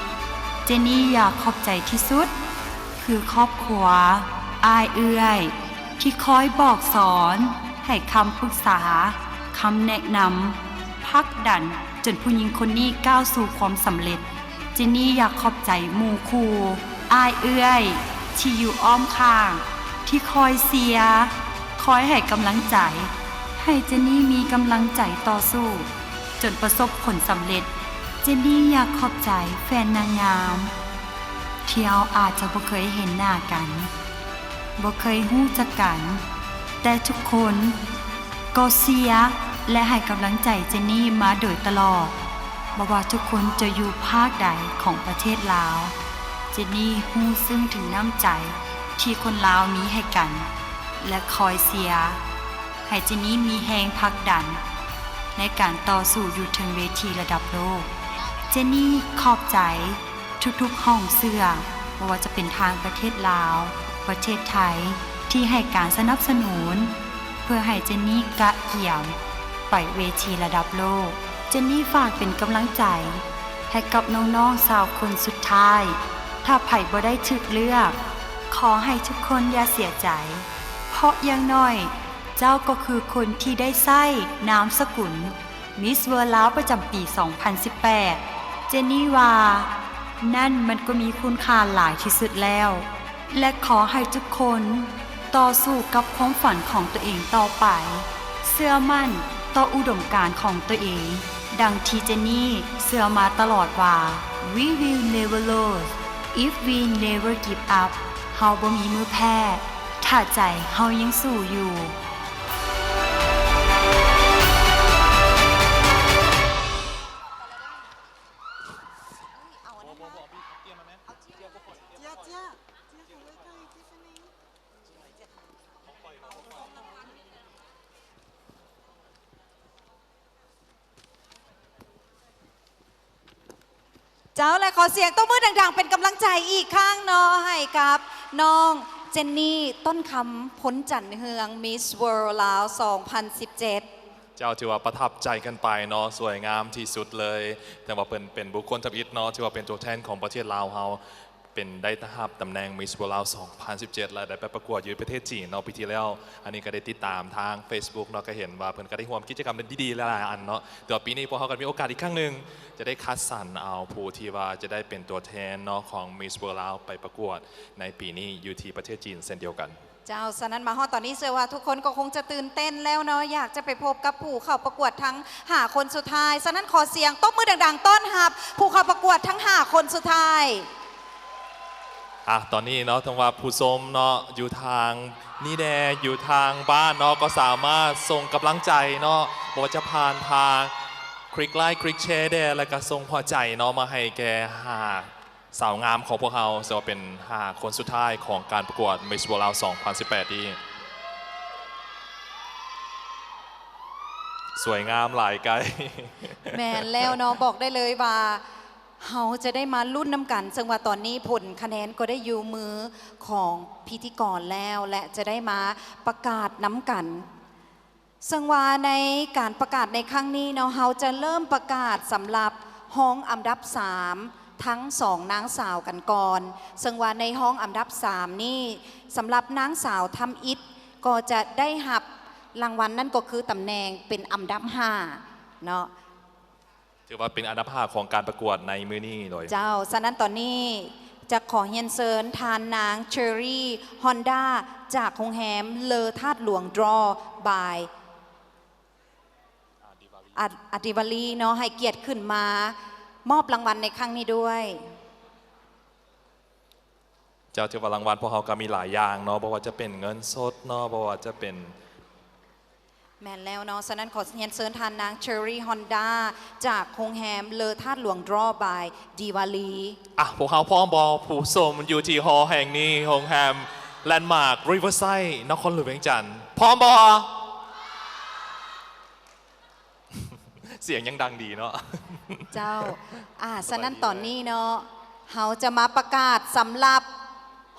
ເຈນນີຢາກຂອບໃຈທີ່ສຸດ ຄືຄອບຄົວ, ອ້າຍເອື້ອຍ ທີ່ຄອຍບອກສອນ, ໃຫ້ຄຳປຶກສາ, ຄຳແນະນຳ, ຜັກດັນ ຈົນຜູ້ຍິງຄົນນີ້ກ້າວສູ່ຄວາມສຳເລັດ. ເຈນນີຢາກຂອບໃຈໝູ່ຄູ່, ອ້າຍເອື້ອຍ ທີ່ຢູ່ອ້ອມຂ້າງ, ທີ່ຄອຍເຊຍ, ຄອຍໃຫ້ກຳລັງໃຈ, ໃຫ້ເຈນນີມີກຳລັງໃຈຕໍ່ສູ້ ຈົນປະສົບຜົນສຳເລັດ. ເຈນນີຢາກຂອບໃຈແຟນນາງງາມ ທີ່ເຮົາອາດຈະບໍ່ເຄີຍເຫັນໜ້າກັນ, ບໍ່ເຄີຍຮູ້ຈັກກັນ, ແຕ່ທຸກຄົນກໍເຊຍ ແລະ ໃຫ້ກຳລັງໃຈເຈນນີມາໂດຍຕະຫຼອດ. ບໍ່ວ່າທຸກຄົນຈະຢູ່ພາກໃດຂອງປະເທດລາວ, ເຈນນີຮູ້ເຊິ່ງເຖິງນ້ຳໃຈທີ່ຄົນລາວມີໃຫ້ກັນ ແລະ ຄອຍເຊຍ ໃຫ້ເຈນນີມີແຮງຜັກດັນໃນການຕໍ່ສູ້ຢູ່ເທິງເວທີລະດັບໂລກ. ເຈນນີຂອບໃຈທຸກໆຫ້ອງເຊື່ອ, ບໍ່ວ່າຈະເປັນທາງປະເທດລາວ, ປະເທດໄທ ທີ່ໃຫ້ການສະໜັບສະໜູນ ເພື່ອໃຫ້ເຈນນີກະກຽມໄປເວທີລະດັບໂລກ. ເຈນນີຝາກເປັນກຳລັງໃຈໃຫ້ກັບນ້ອງໆຊາວຄົນສຸດທ້າຍ, ຖ້າໃຜບໍ່ໄດ້ຖືກເລືອກ, ຂໍໃຫ້ທຸກຄົນຢ່າເສຍໃຈ. ເພາະຢ່າງໜ້ອຍເຈົ້າກໍຄືຄົນທີ່ໄດ້ໃຊ້ນາມສະກຸນ Miss World ລາວ ປະຈຳປີສອງພັນສິບແປດ. ເຈນນີວ່ານັ້ນມັນກໍມີຄຸນຄ່າຫຼາຍທີ່ສຸດແລ້ວ ແລະ ຂໍໃຫ້ທຸກຄົນຕໍ່ສູ້ກັບຄວາມຝັນຂອງຕົວເອງຕໍ່ໄປ, ເຊື່ອໝັ້ນຕໍ່ອຸດົມການຂອງຕົວເອງ. ດັ່ງທີ່ເຈນນີເຊື່ອມາຕະຫຼອດວ່າ We will never lose if we never give up. ເຮົາບໍ່ມີມື້ແພ້ ຖ້າໃຈເຮົາຍັງສູ້ຢູ່. ເຈົ້າ ແລະ ຂໍສຽງຕົບມືດັງໆ ເປັນກຳລັງໃຈອີກຄັ້ງເນາະ ໃຫ້ກັບນ້ອງເຈນນີ ຕົ້ນຄຳ ພົນຈັນເຮືອງ Miss World ລາວ ສອງພັນສິບເຈັດ. ເຈົ້າ ຖືວ່າປະທັບໃຈກັນໄປເນາະ ສວຍງາມທີ່ສຸດເລີຍ. ແຕ່ວ່າເພິ່ນເປັນບຸກຄົນທຳອິດເນາະ ຖືວ່າເປັນຕົວແທນຂອງປະເທດລາວເຮົາ ເປັນໄດ້ຮັບຕຳແໜ່ງ Miss World ສອງພັນສິບເຈັດ ແລະ ໄດ້ໄປປະກວດຢູ່ປະເທດຈີນເນາະ ປີທີ່ແລ້ວ. ອັນນີ້ກໍໄດ້ຕິດຕາມທາງ Facebook ເນາະ ກໍເຫັນວ່າເພິ່ນກໍໄດ້ຮ່ວມກິດຈະກຳດີໆຫຼາຍໆອັນເນາະ. ແຕ່ວ່າປີນີ້ພວກເຮົາກໍມີໂອກາດອີກຄັ້ງໜຶ່ງ ຈະໄດ້ຄັດສັນເອົາຜູ້ທີ່ວ່າຈະໄດ້ເປັນຕົວແທນເນາະ ຂອງ Miss World ໄປປະກວດໃນປີນີ້ຢູ່ທີ່ປະເທດຈີນເຊັ່ນດຽວກັນ. ເຈົ້າ, ສະນັ້ນມາຮອດຕອນນີ້ເຊື່ອວ່າທຸກຄົນກໍຄົງຈະຕື່ນເຕັ້ນແລ້ວເນາະ, ຢາກຈະໄປພົບກັບຜູ້ເຂົ້າປະກວດທັງຫ້າຄົນສຸດທ້າຍ. ສະນັ້ນຂໍສຽງຕົບມືດັງໆຕ້ອນຮັບຜູ້ເຂົ້າປະກວດທັງຫ້າຄົນສຸດທ້າຍ. ອ່ະ ຕອນນີ້ເນາະ ເຖິງວ່າຜູ້ຊົມເນາະ ຢູ່ທາງນີ້ແດ່ ຢູ່ທາງບ້ານເນາະ ກໍສາມາດສົ່ງກຳລັງໃຈເນາະ ບໍ່ວ່າຈະຜ່ານທາງຄລິກໄລຄ໌ ຄລິກແຊແດ່ ແລ້ວກໍສົ່ງຫົວໃຈເນາະ ມາໃຫ້ແກ່ຫ້າ ສາວງາມຂອງພວກເຮົາ ເຊິ່ງວ່າເປັນຫ້າຄົນສຸດທ້າຍຂອງການປະກວດ Miss World ສອງພັນສິບແປດນີ້. ສວຍງາມຫຼາຍໄກ. ແມ່ນແລ້ວເນາະ, ບອກໄດ້ເລີຍວ່າເຮົາຈະໄດ້ມາລຸ້ນນຳກັນ, ເຊິ່ງວ່າຕອນນີ້ຜົນຄະແນນກໍໄດ້ຢູ່ມືຂອງພິທີກອນແລ້ວ ແລະ ຈະໄດ້ມາປະກາດນຳກັນ. ເຊິ່ງວ່າໃນການປະກາດໃນຄັ້ງນີ້ເນາະ, ເຮົາຈະເລີ່ມປະກາດສຳລັບຮອງອັນດັບສາມທັງສອງນາງສາວກັນກ່ອນ. ເຊິ່ງວ່າໃນຮອງອັນດັບສາມນີ້, ສຳລັບນາງສາວທຳອິດກໍຈະໄດ້ຮັບລາງວັນ, ນັ້ນກໍຄືຕຳແໜ່ງເປັນອັນດັບຫ້າເນາະ. ຖືວ່າເປັນອັນດັບຫ້າຂອງການປະກວດໃນມື້ນີ້ໂດຍ. ເຈົ້າ, ສະນັ້ນຕອນນີ້ຈະຂໍຮຽນເຊີນທ່ານນາງ ເຊີຣີ ຮອນດາ ຈາກໂຮງແຮມເລີທາດຫຼວງ Draw by ອາ ອາ Diwali ເນາະ, ໃຫ້ກຽດຂຶ້ນມາມອບລາງວັນໃນຄັ້ງນີ້ດ້ວຍ. ເຈົ້າ, ຖືວ່າລາງວັນພວກເຮົາກໍມີຫຼາຍຢ່າງເນາະ, ບໍ່ວ່າຈະເປັນເງິນສົດເນາະ, ບໍ່ວ່າຈະເປັນ ແມ່ນແລ້ວເນາະ, ສະນັ້ນຂໍຮຽນເຊີນທ່ານນາງ ເຊີຣີ ຮອນດາ ຈາກໂຮງແຮມເລີທາດຫຼວງ Draw by Diwali. ອ່ະ, ພວກເຮົາພ້ອມບໍ່? ຜູ້ຊົມຢູ່ທີ່ຫໍແຫ່ງນີ້, ໂຮງແຮມ Landmark Riverside ນະຄອນຫຼວງວຽງຈັນ, ພ້ອມບໍ່? ສຽງຍັງດັງດີເນາະ. ເຈົ້າ, ອ່າ, ສະນັ້ນຕອນນີ້ເນາະ, ເຮົາຈະມາປະກາດສຳລັບ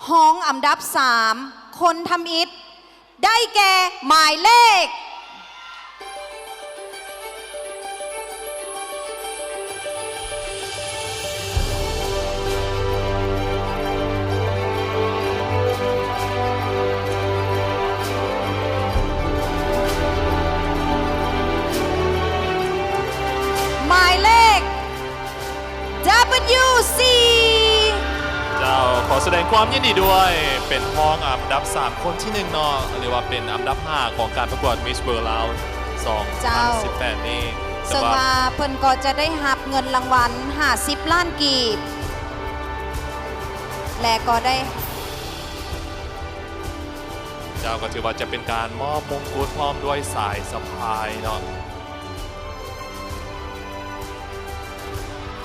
ຮອງອັນດັບສາມ ຄົນທຳອິດ ໄດ້ແກ່ໝາຍເລກ ໝາຍເລກ ດັບເບິນຢູຊີ ເຈົ້າ, ຂໍສະແດງຄວາມຍິນດີດ້ວຍ, ເປັນຮອງອັນດັບສາມຄົນທີໜຶ່ງເນາະ, ຫຼືວ່າເປັນອັນດັບຫ້າຂອງການປະກວດ Miss World ລາວ ສອງພັນສິບແປດນີ້. ເຊິ່ງວ່າເພິ່ນກໍຈະໄດ້ຮັບເງິນລາງວັນຫ້າສິບລ້ານກີບ ແລະ ກໍໄດ້ ເຈົ້າ, ກໍຖືວ່າຈະເປັນການມອບມົງກຸດພ້ອມດ້ວຍສາຍສະພາຍເນາະ.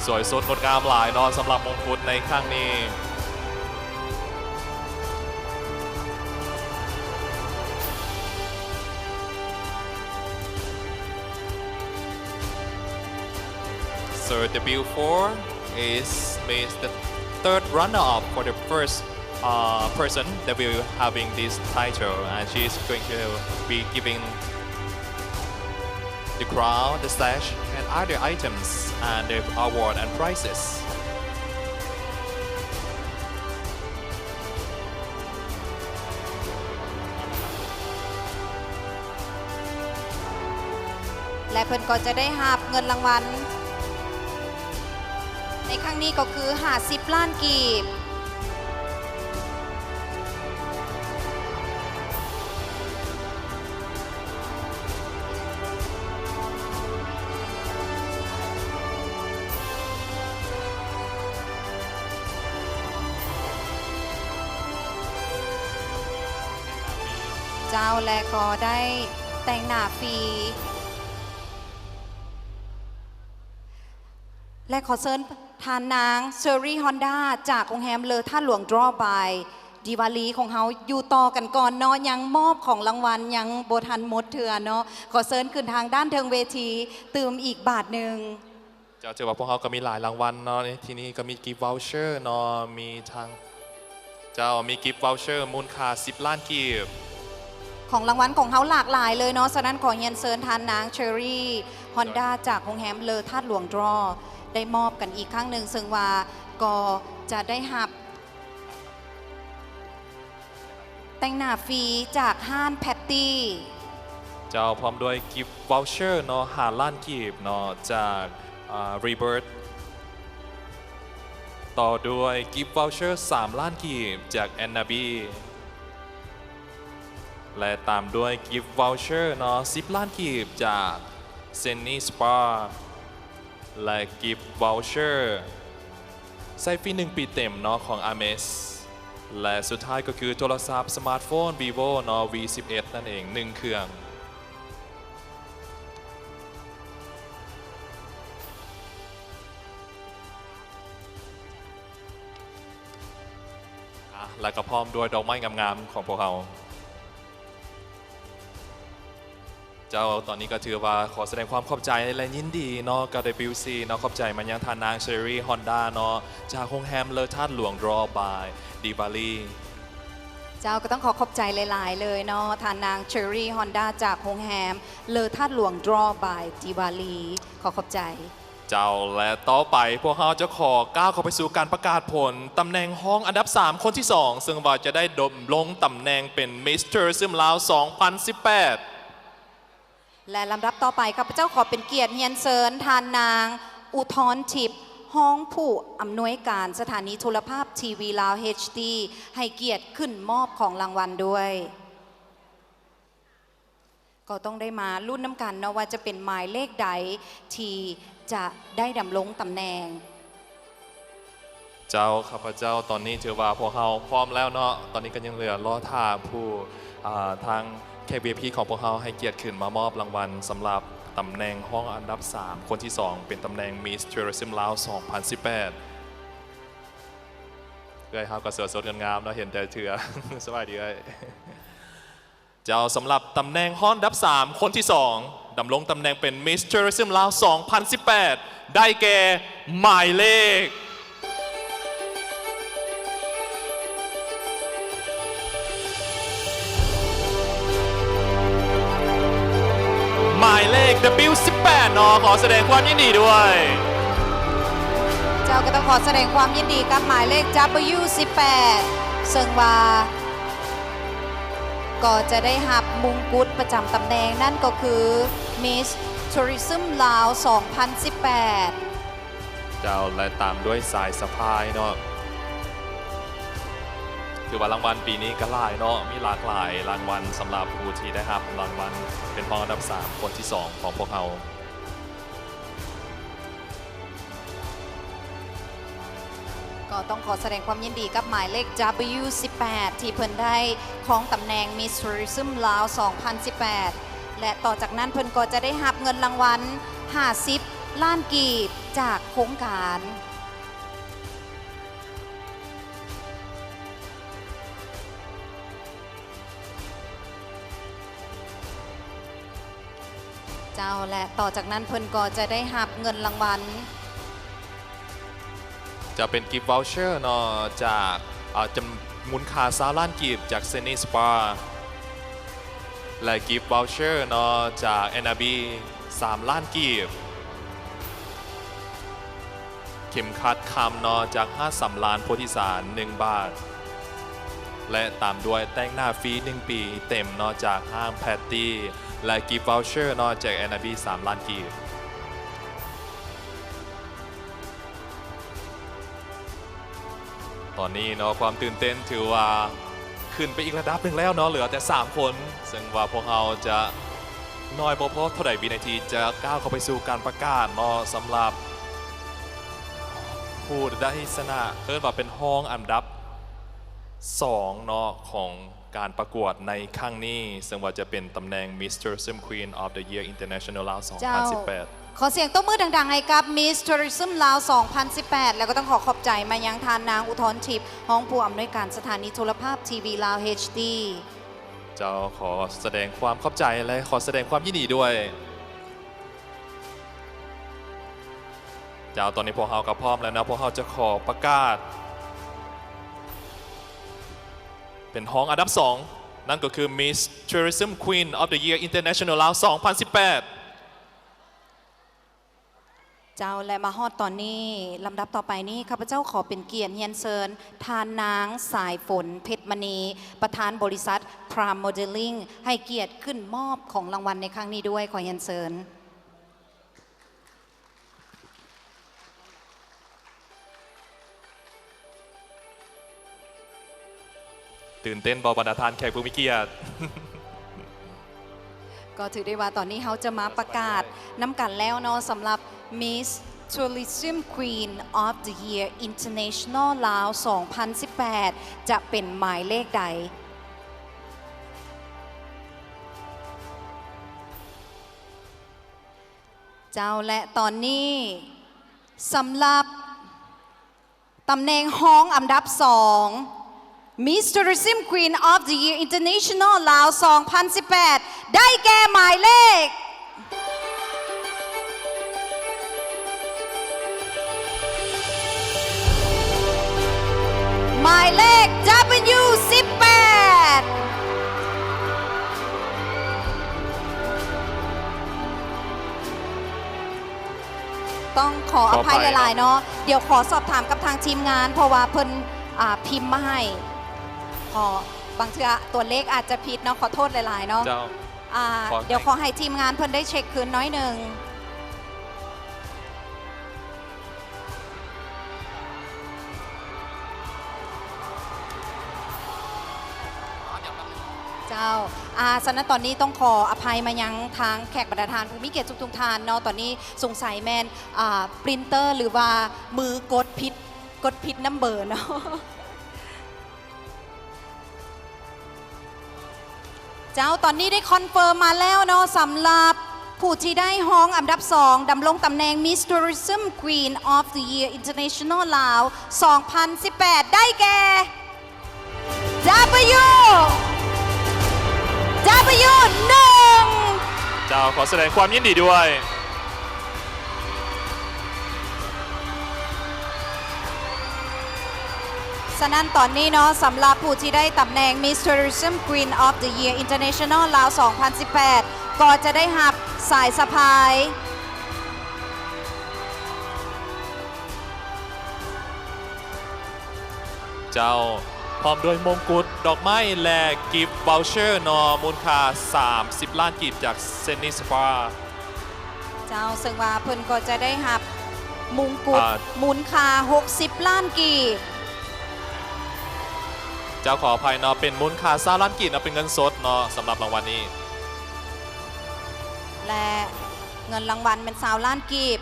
ສວຍສົດງົດງາມຫຼາຍເນາະ ສຳລັບມົງກຸດໃນຄັ້ງນີ້. So the bill four is Miss the third runner-up for the first uh, person that will having this title, and she is going to be giving the crown, the sash, and other items, and the award and prizes. ແລະ ເພິ່ນກໍຈະໄດ້ຮັບເງິນລາງວັນ ໃນຄັ້ງນີ້ກໍຄືຫ້າສິບລ້ານກີບ. ເຈົ້າ ແລະ ກໍໄດ້ແຕ່ງໜ້າຟຣີ ແລະ ຂໍເຊີນທ່ານນາງ ເຊີຣີ ຮອນດາ ຈາກໂຮງແຮມເລີທາດຫຼວງ Draw by Diwali ຂອງເຮົາ ຢູ່ຕໍ່ກັນກ່ອນເນາະ, ຍັງມອບຂອງລາງວັນຍັງບໍ່ທັນໝົດເທື່ອເນາະ. ຂໍເຊີນຂຶ້ນທາງດ້ານເທິງເວທີຕື່ມອີກບາດໜຶ່ງ. ເຈົ້າ, ຖືວ່າພວກເຮົາກໍມີຫຼາຍລາງວັນເນາະ, ໃນທີ່ນີ້ກໍມີ gift voucher ເນາະ, ມີທັງ ເຈົ້າ, ມີ gift voucher ມູນຄ່າສິບລ້ານກີບ. ຂອງລາງວັນຂອງເຮົາຫຼາກຫຼາຍເລີຍເນາະ, ສະນັ້ນຂໍຮຽນເຊີນທ່ານນາງ ເຊີຣີ ຮອນດາ ຈາກໂຮງແຮມເລີທາດຫຼວງ Draw ໄດ້ມອບກັນອີກຄັ້ງໜຶ່ງ, ເຊິ່ງວ່າກໍຈະໄດ້ຮັບ ຕ່ງໜ້າຟຣີຈາກຮ້ານແພັດຕີ້. ເຈົ້າ ພ້ອມດ້ວຍກິບວາວເຊີເນາະ ຫ້າລ້ານກີບເນາະ ຈາກ ອ່າ Rebirth ຕໍ່ດ້ວຍກິບວາວເຊີສາມລ້ານກີບຈາກ Annabi ແລະ ຕາມດ້ວຍກິບວາວເຊີເນາະ ສິບລ້ານກີບຈາກ Zenni Spa ແລະ ກິບວາວເຊີໃຊ້ຟຣີໜຶ່ງປີເຕັມເນາະ ຂອງ Amex ແລະ ສຸດທ້າຍກໍຄືໂທລະສັບສະມາດໂຟນ Vivo ເນາະ V ສິບເອັດ ນັ້ນເອງ ໜຶ່ງເຄື່ອງ. ອ່ະ ແລະ ກໍພ້ອມດ້ວຍດອກໄມ້ງາມໆຂອງພວກເຮົາ. ເຈົ້າ ຕອນນີ້ກໍຖືວ່າຂໍສະແດງຄວາມຂອບໃຈ ແລະ ຍິນດີເນາະ ກັບ WC ເນາະ ຂອບໃຈມາຍັງທ່ານນາງ Cherry Honda ເນາະ ຈາກໂຮງແຮມເລີທາດຫຼວງ Draw by Diwali. ເຈົ້າ ກໍຕ້ອງຂໍຂອບໃຈຫຼາຍໆເລີຍເນາະ ທ່ານນາງ Cherry Honda ຈາກໂຮງແຮມເລີທາດຫຼວງ Draw by Diwali ຂໍຂອບໃຈ. ເຈົ້າ ແລະ ຕໍ່ໄປພວກເຮົາຈະຂໍກ້າວເຂົ້າໄປສູ່ການປະກາດຜົນຕຳແໜ່ງຮອງອັນດັບສາມຄົນທີສອງ ເຊິ່ງວ່າຈະໄດ້ດຳລົງຕຳແໜ່ງເປັນ Miss Tourism ລາວ ສອງພັນສິບແປດ. ແລະ ລຳດັບຕໍ່ໄປ ຂ້າພະເຈົ້າຂໍເປັນກຽດຮຽນເຊີນທ່ານນາງ ອຸທອນທິບ ຮອງຜູ້ອຳນວຍການສະຖານີໂທລະພາບທີວີລາວ HD ໃຫ້ກຽດຂຶ້ນມອບຂອງລາງວັນດ້ວຍ. ກໍຕ້ອງໄດ້ມາລຸ້ນນຳກັນເນາະ ວ່າຈະເປັນໝາຍເລກໃດທີ່ຈະໄດ້ດຳລົງຕຳແໜ່ງ. ເຈົ້າ ຂ້າພະເຈົ້າ ຕອນນີ້ຖືວ່າພວກເຮົາພ້ອມແລ້ວເນາະ ຕອນນີ້ກໍຍັງເຫຼືອລໍຖ້າຜູ້ ອ່າ ທາງແຂກ VIP ຂອງພວກເຮົາໃຫ້ກຽດຂຶ້ນມາມອບລາງວັນສຳລັບຕຳແໜ່ງຮອງອັນດັບສາມຄົນທີສອງ ເປັນຕຳແໜ່ງ Miss Tourism ລາວ ສອງພັນສິບແປດ. ເອື້ອຍເຮົາກໍສວຍສົດງົດງາມເນາະ ເຫັນແຕ່ເທື່ອ. ສະບາຍດີເອື້ອຍ. ເຈົ້າ ສຳລັບຕຳແໜ່ງຮອງອັນດັບສາມຄົນທີສອງ ດຳລົງຕຳແໜ່ງເປັນ Miss Tourism ລາວ ສອງພັນສິບແປດ ໄດ້ແກ່ໝາຍເລກ ໝາຍເລກ W ສິບແປດ ເນາະ ຂໍສະແດງຄວາມຍິນດີດ້ວຍ. ເຈົ້າ ກໍຕ້ອງຂໍສະແດງຄວາມຍິນດີກັບໝາຍເລກ W ສິບແປດ ເຊິ່ງວ່າ ກໍຈະໄດ້ຮັບມຸງກຸດປະຈຳຕຳແໜ່ງ ນັ້ນກໍຄື Miss Tourism ລາວ ສອງພັນສິບແປດ. ເຈົ້າ ແລະ ຕາມດ້ວຍສາຍສະພາຍເນາະ ຖືວ່າລາງວັນປີນີ້ກໍຫຼາຍເນາະ ມີຫຼາກຫຼາຍລາງວັນສຳລັບຜູ້ທີ່ໄດ້ຮັບລາງວັນເປັນຮອງອັນດັບສາມຄົນທີສອງຂອງພວກເຮົາ. ກໍຕ້ອງຂໍສະແດງຄວາມຍິນດີກັບໝາຍເລກ W ສິບແປດ ທີ່ເພິ່ນໄດ້ຄອງຕຳແໜ່ງ Miss Tourism ລາວ ສອງພັນສິບແປດ ແລະ ຕໍ່ຈາກນັ້ນເພິ່ນກໍຈະໄດ້ຮັບເງິນລາງວັນ ຫ້າສິບລ້ານກີບ ຈາກໂຄງການ. ເຈົ້າ ແລະ ຕໍ່ຈາກນັ້ນເພິ່ນກໍຈະໄດ້ຮັບເງິນລາງວັນ ຈະເປັນກິບວາວເຊີເນາະ ຈາກ ເອີ ຈຳ ມູນຄ່າຊາວລ້ານກີບ ຈາກ Zenni Spa ແລະ ກິບວາວເຊີເນາະ ຈາກ Annabi ສາມລ້ານກີບ. ເຂັມຂັດຄຳເນາະ ຈາກຮ້ານສຳລານໂພທິສານ ໜຶ່ງບາດ ແລະ ຕາມດ້ວຍແຕ່ງໜ້າຟຣີໜຶ່ງປີເຕັມເນາະ ຈາກຮ້ານແພັດຕີ້ ແລະ ກິບວາວເຊີເນາະ ຈາກ Annabi ສາມລ້ານກີບ. ຕອນນີ້ເນາະ ຄວາມຕື່ນເຕັ້ນຖືວ່າຂຶ້ນໄປອີກລະດັບໜຶ່ງແລ້ວເນາະ ເຫຼືອແຕ່ສາມຄົນ ເຊິ່ງວ່າພວກເຮົາຈະ ໜ້ອຍບໍ່ພໍເທົ່າໃດວິນາທີຈະກ້າວເຂົ້າໄປສູ່ການປະກາດເນາະ ສຳລັບຜູ້ໄດ້ຊະນະ ເອີ້ນວ່າເປັນຮອງອັນດັບສອງເນາະ ຂອງການປະກວດໃນຄັ້ງນີ້ ເຊິ່ງວ່າຈະເປັນຕຳແໜ່ງ Miss Tourism Queen of the Year International ລາວ ສອງພັນສິບແປດ. ເຈົ້າ ຂໍສຽງຕົບມືດັງໆໃຫ້ກັບ Miss Tourism ລາວ ສອງພັນສິບແປດ ແລ້ວກໍຕ້ອງຂໍຂອບໃຈມາຍັງທ່ານນາງ ອຸທອນທິບ ຮອງຜູ້ອຳນວຍການສະຖານີໂທລະພາບທີວີລາວ HD. ເຈົ້າ ຂໍສະແດງຄວາມຂອບໃຈ ແລະ ຂໍສະແດງຄວາມຍິນດີດ້ວຍ. ເຈົ້າ ຕອນນີ້ພວກເຮົາກໍພ້ອມແລ້ວເນາະ ພວກເຮົາຈະຂໍປະກາດເປັນຮອງອັນດັບສອງ ນັ້ນກໍຄື Miss Tourism Queen of the Year International ລາວ ສອງພັນສິບແປດ. ເຈົ້າ ແລະ ມາຮອດຕອນນີ້ ລຳດັບຕໍ່ໄປນີ້ ຂ້າພະເຈົ້າຂໍເປັນກຽດຮຽນເຊີນ ທ່ານນາງ ສາຍຝົນ ເພັດມະນີ ປະທານບໍລິສັດ Prime Modeling ໃຫ້ກຽດຂຶ້ນມອບຂອງລາງວັນໃນຄັ້ງນີ້ດ້ວຍ. ຂໍຮຽນເຊີນ. ຕື່ນເຕັ້ນບໍ່ ບັນດາທ່ານແຂກຜູ້ມີກຽດ? ກໍຖືໄດ້ວ່າຕອນນີ້ເຮົາຈະມາປະກາດນຳກັນແລ້ວເນາະ ສຳລັບ Miss Tourism Queen of the Year International ລາວ ສອງພັນສິບແປດ ຈະເປັນໝາຍເລກໃດ? ເຈົ້າ ແລະ ຕອນນີ້ ສຳລັບຕຳແໜ່ງຮອງອັນດັບສອງ Miss Tourism Queen of the Year International ລາວ ສອງພັນສິບແປດ ໄດ້ແກ່ໝາຍເລກ ໝາຍເລກ W ສິບແປດ. ຕ້ອງຂໍອະໄພ ຂໍອະໄພ ຫຼາຍໆເນາະ ດຽວຂໍສອບຖາມກັບທາງທີມງານ ເພາະວ່າເພິ່ນ ອ່າ ພິມມາໃຫ້ ຂໍ ບາງເທື່ອຕົວເລກອາດຈະຜິດເນາະ ຂໍໂທດຫຼາຍໆເນາະ ເຈົ້າ ອ່າ ຂໍໃຫ້ ດຽວຂໍໃຫ້ທີມງານເພິ່ນໄດ້ເຊັກຄືນໜ້ອຍໜຶ່ງ. ເຈົ້າ ອ່າ ສະນັ້ນຕອນນີ້ຕ້ອງຂໍອະໄພມາຍັງທາງແຂກບັນດາທ່ານຜູ້ມີກຽດທຸກໆທ່ານເນາະ ຕອນນີ້ສົງໄສແມ່ນ ອ່າ ປຣິນເຕີ ຫຼືວ່າມືກົດຜິດ ກົດຜິດນຳເບີເນາະ. ເຈົ້າ ຕອນນີ້ໄດ້ຄອນເຟີມມາແລ້ວເນາະ ສຳລັບຜູ້ທີ່ໄດ້ຮອງອັນດັບສອງ ດຳລົງຕຳແໜ່ງ Miss Tourism Queen of the Year International ລາວ ສອງພັນສິບແປດ ໄດ້ແກ່ W W ໜຶ່ງ. ເຈົ້າ ຂໍສະແດງຄວາມຍິນດີດ້ວຍ. ສະນັ້ນຕອນນີ້ເນາະ ສຳລັບຜູ້ທີ່ໄດ້ຕຳແໜ່ງ Miss Tourism Queen of the Year International ລາວ ສອງພັນສິບແປດ ກໍຈະໄດ້ຮັບສາຍສະພາຍ ເຈົ້າ ພ້ອມດ້ວຍມົງກຸດ ດອກໄມ້ ແລະ ກິຟວາວເຊີເນາະ ມູນຄ່າສາມສິບລ້ານກີບຈາກ Sydney Spa. ເຈົ້າ ເຊິ່ງວ່າເພິ່ນກໍຈະໄດ້ຮັບມຸງກຸດ ອ່າ ມູນຄ່າຫົກສິບລ້ານກີບ. ເຈົ້າ ຂໍອະໄພເນາະ ເປັນມູນຄ່າຊາວລ້ານກີບເນາະ ເປັນເງິນສົດເນາະ ສຳລັບລາງວັນນີ້ ແລະ ເງິນລາງວັນແມ່ນຊາວລ້ານກີບ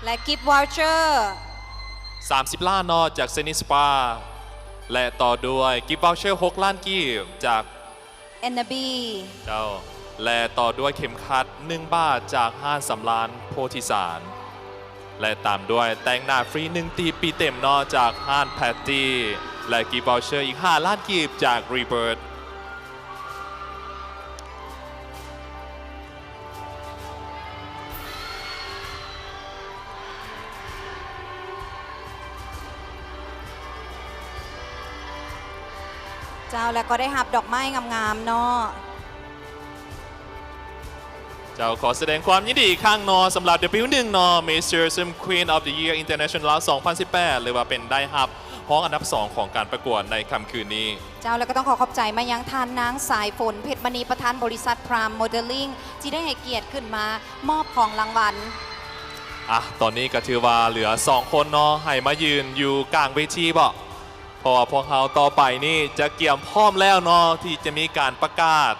ແລະ ກິຟວາວເຊີ ສາມສິບລ້ານເນາະ ຈາກ Sydney Spa ແລະ ຕໍ່ດ້ວຍກິຟວາວເຊີ ຫົກລ້ານກີບ ຈາກ N B. ເຈົ້າ ແລະ ຕໍ່ດ້ວຍເຂັມຂັດໜຶ່ງບາດ ຈາກຮ້ານສຳລານໂພທິສານ ແລະ ຕາມດ້ວຍແຕ່ງໜ້າຟຣີໜຶ່ງຕີບປີເຕັມເນາະ ຈາກຮ້ານ Patty ແລະ ກິຟວາວເຊີອີກຫ້າລ້ານກີບ ຈາກ Rebirth. ເຈົ້າ ແລ້ວກໍໄດ້ຮັບດອກໄມ້ງາມໆເນາະ. ເຈົ້າ ຂໍສະແດງຄວາມຍິນດີອີກຄັ້ງເນາະ ສຳລັບ W ໜຶ່ງເນາະ Miss Tourism Queen of the Year International ສອງພັນສິບແປດ ຫຼືວ່າເປັນໄດ້ຮັບຮອງອັນດັບສອງຂອງການປະກວດໃນຄ່ຳຄືນນີ້. ເຈົ້າ ແລ້ວກໍຕ້ອງຂໍຂອບໃຈມາຍັງທ່ານນາງ ສາຍຝົນ ເພັດມະນີ ປະທານບໍລິສັດ Prime Modeling ທີ່ໄດ້ໃຫ້ກຽດຂຶ້ນມາມອບຂອງລາງວັນ. ອ່ະ ຕອນນີ້ກໍຖືວ່າເຫຼືອສອງຄົນເນາະ ໃຫ້ມາຢືນຢູ່ກາງເວທີເບາະ ເພາະວ່າພວກເຮົາຕໍ່ໄປນີ້ຈະກຽມພ້ອມແລ້ວເນາະ ທີ່ຈະມີການປະກາດ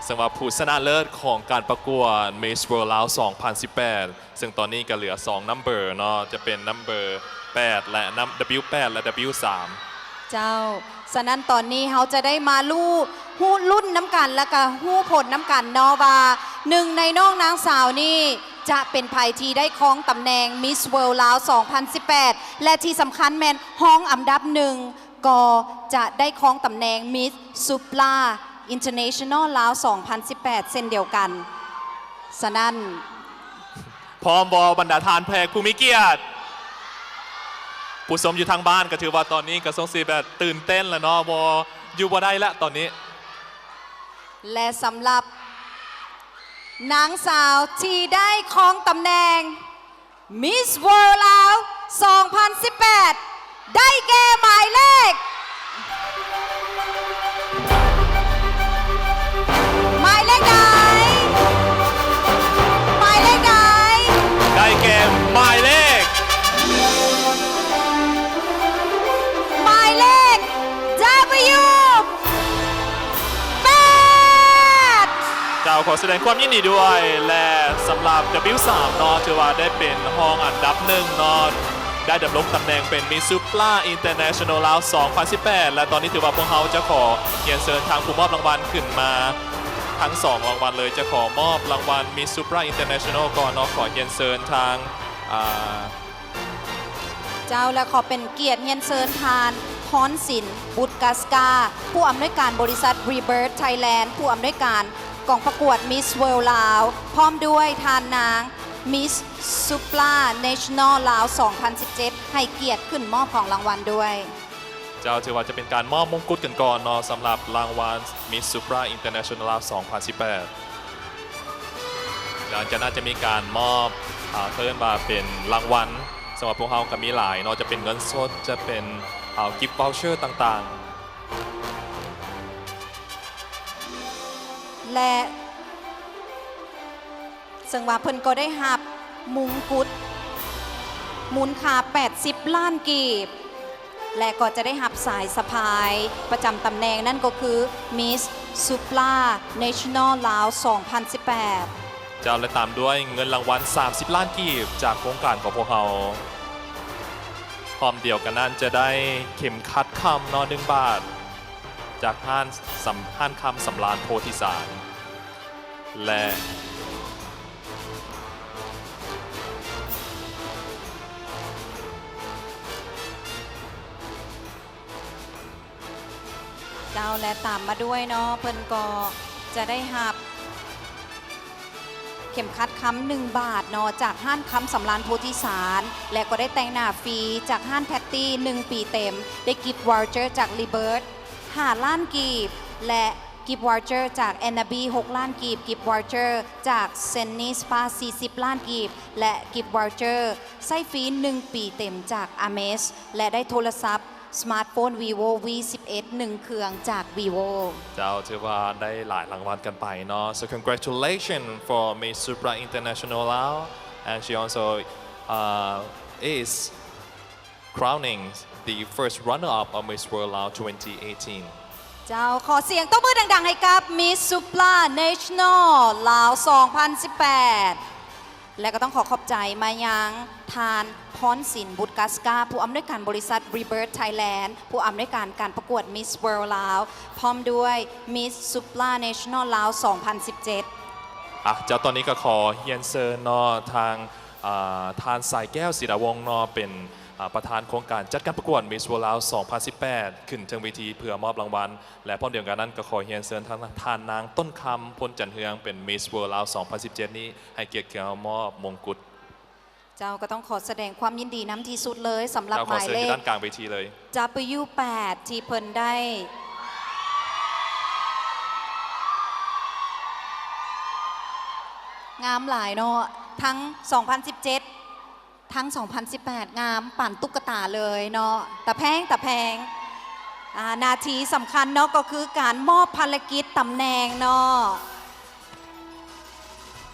ເຊິ່ງວ່າຜູ້ຊະນະເລີດຂອງການປະກວດ Miss World ລາວ ສອງພັນສິບແປດ ເຊິ່ງຕອນນີ້ກໍເຫຼືອສອງ number ເນາະ ຈະເປັນ number ແປດ ແລະ ນຳ W ແປດ ແລະ W ສາມ. ເຈົ້າ ສະນັ້ນຕອນນີ້ເຮົາຈະໄດ້ມາຮູ້ ຮູ້ລຸ້ນນຳກັນ ແລະກະຮູ້ຜົນນຳກັນເນາະ ວ່າໜຶ່ງໃນນ້ອງນາງສາວນີ້ຈະເປັນໃຜທີ່ໄດ້ຄອງຕຳແໜ່ງ Miss World ລາວ ສອງພັນສິບແປດ ແລະທີ່ສຳຄັນແມ່ນຮອງອັນດັບໜຶ່ງ ກໍຈະໄດ້ຄອງຕຳແໜ່ງ Miss Supla International ລາວ ສອງພັນສິບແປດ ເຊັ່ນດຽວກັນ. ສະນັ້ນ ພ້ອມບໍ່ບັນດາທ່ານແຂກຜູ້ມີກຽດ? ຜູ້ຊົມຢູ່ທາງບ້ານກໍຖືວ່າຕອນນີ້ກໍຊົງຊິແບບຕື່ນເຕັ້ນລະເນາະ ບໍ່ ຢູ່ບໍ່ໄດ້ລະຕອນນີ້. ແລະ ສຳລັບ ນາງສາວທີ່ໄດ້ຄອງຕຳແໜ່ງ Miss World ລາວ ສອງພັນສິບແປດ ໄດ້ແກ່ໝາຍເລກ ໝາຍເລກໃດ? ໝາຍເລກໃດ? ໄດ້ແກ່ໝາຍເລກ ໝາຍເລກ W ແປດ ເຈົ້າ ຂໍສະແດງຄວາມຍິນດີດ້ວຍ ແລະ ສຳລັບ W ສາມ ເນາະ ຖືວ່າໄດ້ເປັນຮອງອັນດັບໜຶ່ງເນາະ ໄດ້ດຳລົງຕຳແໜ່ງເປັນ Miss Supra International ລາວ ສອງພັນສິບແປດ ແລະ ຕອນນີ້ຖືວ່າພວກເຮົາຈະຂໍຮຽນເຊີນທາງຜູ້ມອບລາງວັນຂຶ້ນມາທັງສອງລາງວັນເລີຍ ຈະຂໍມອບລາງວັນ Miss Supra International ກ່ອນເນາະ ຂໍຮຽນເຊີນທາງ ອ່າ ເຈົ້າ ແລະ ຂໍເປັນກຽດຮຽນເຊີນທ່ານ ພອນສິນ ບຸດກາສກາ ຜູ້ອຳນວຍການບໍລິສັດ Rebirth Thailand ຜູ້ອຳນວຍການກອງປະກວດ Miss World ລາວ ພ້ອມດ້ວຍທ່ານນາງ Miss Supra National ລາວ ສອງພັນສິບເຈັດ ໃຫ້ກຽດຂຶ້ນມອບຂອງລາງວັນດ້ວຍ. ເຈົ້າ ຖືວ່າຈະເປັນການມອບມົງກຸດກັນກ່ອນເນາະ ສຳລັບລາງວັນ Miss Supra International ລາວ ສອງພັນສິບແປດ ຫຼັງຈາກນັ້ນຈະມີການມອບ ເຂົາເອີ້ນວ່າເປັນລາງວັນ ສຳລັບພວກເຮົາກໍມີຫຼາຍເນາະ ຈະເປັນເງິນສົດ ຈະເປັນ gift voucher ຕ່າງໆ ແລະ ເຊິ່ງວ່າເພິ່ນກໍໄດ້ຮັບມຸງກຸດມູນຄ່າແປດສິບລ້ານກີບ ແລະ ກໍຈະໄດ້ຮັບສາຍສະພາຍປະຈຳຕຳແໜ່ງ ນັ້ນກໍຄື Miss Supra National ລາວ ສອງພັນສິບແປດ ເຈົ້າ ແລະ ຕາມດ້ວຍເງິນລາງວັນສາມສິບລ້ານກີບຈາກໂຄງການຂອງພວກເຮົາ. ພ້ອມດຽວກັນນັ້ນຈະໄດ້ເຂັມຂັດຄຳເນາະ ໜຶ່ງບາດ ຈາກຮ້ານສຳ ຮ້ານຄຳສຳລານໂພທິສານ ແລະ ເຈົ້າ ແລະ ຕາມມາດ້ວຍເນາະ ເພິ່ນກໍຈະໄດ້ຮັບເຂັມຂັດຄຳໜຶ່ງບາດເນາະ ຈາກຮ້ານຄຳສຳລານໂພທິສານ ແລະ ກໍໄດ້ແຕ່ງໜ້າຟຣີຈາກຮ້ານແພັດຕີ້ໜຶ່ງປີເຕັມ ໄດ້ gift voucher ຈາກ Rebirth ຫ້າລ້ານກີບ ແລະ gift voucher ຈາກ Annabi ຫົກລ້ານກີບ gift voucher ຈາກ Zenni Spa ສີ່ສິບລ້ານກີບ ແລະ gift voucher ໃຊ້ຟຣີໜຶ່ງປີເຕັມຈາກ Ames ແລະ ໄດ້ໂທລະສັບ ສະມາດໂຟນ Vivo V ສິບເອັດ ໜຶ່ງເຄື່ອງຈາກ Vivo. ເຈົ້າ ຖືວ່າໄດ້ຫຼາຍລາງວັນກັນໄປເນາະ so congratulations for Miss Supra International Lao and she also uh, is crowning the first runner-up of Miss World Lao twenty eighteen. ເຈົ້າ ຂໍສຽງຕົບມືດັງໆ ໃຫ້ກັບ Miss Supra National ລາວ ສອງພັນສິບແປດ ແລະ ກໍຕ້ອງຂໍຂອບໃຈມາຍັງທ່ານ ພອນສິນ ບຸດກາສກາ ຜູ້ອຳນວຍການບໍລິສັດ Rebirth Thailand ຜູ້ອຳນວຍການການປະກວດ Miss World ລາວ ພ້ອມດ້ວຍ Miss Supra National ລາວ ສອງພັນສິບເຈັດ. ອ່ະ ເຈົ້າ ຕອນນີ້ກໍຂໍຮຽນເຊີນເນາະ ທາງ ອ່າ ທ່ານ ສາຍແກ້ວ ສີດາວົງ ເນາະ ເປັນ ອ່າ ປະທານໂຄງການຈັດການປະກວດ Miss World ລາວ ສອງພັນສິບແປດ ຂຶ້ນເທິງເວທີເພື່ອມອບລາງວັນ ແລະ ພ້ອມດຽວກັນນັ້ນກໍຂໍຮຽນເຊີນທາງ ທ່ານນາງ ຕົ້ນຄຳ ພົນຈັນເຮືອງ ເປັນ Miss World ລາວ ສອງພັນສິບເຈັດ ນີ້ ໃຫ້ກຽດຂຶ້ນມາມອບມົງກຸດ. ເຈົ້າ ກໍຕ້ອງຂໍສະແດງຄວາມຍິນດີນຳທີ່ສຸດເລີຍ ສຳລັບ ເຈົ້າ ຂໍເຊີນຢູ່ດ້ານກາງເວທີເລີຍ ໝາຍເລກ W ແປດ ທີ່ເພິ່ນໄດ້ ງາມຫຼາຍເນາະ ທັງ ສອງພັນສິບເຈັດ ທັງ ສອງພັນສິບແປດ ງາມປານຕຸກກະຕາເລີຍເນາະ ຕາແພງ ຕາແພງ. ອ່າ ໜ້າທີ່ສຳຄັນເນາະ ກໍຄືການມອບພາລະກິດຕຳແໜ່ງເນາະ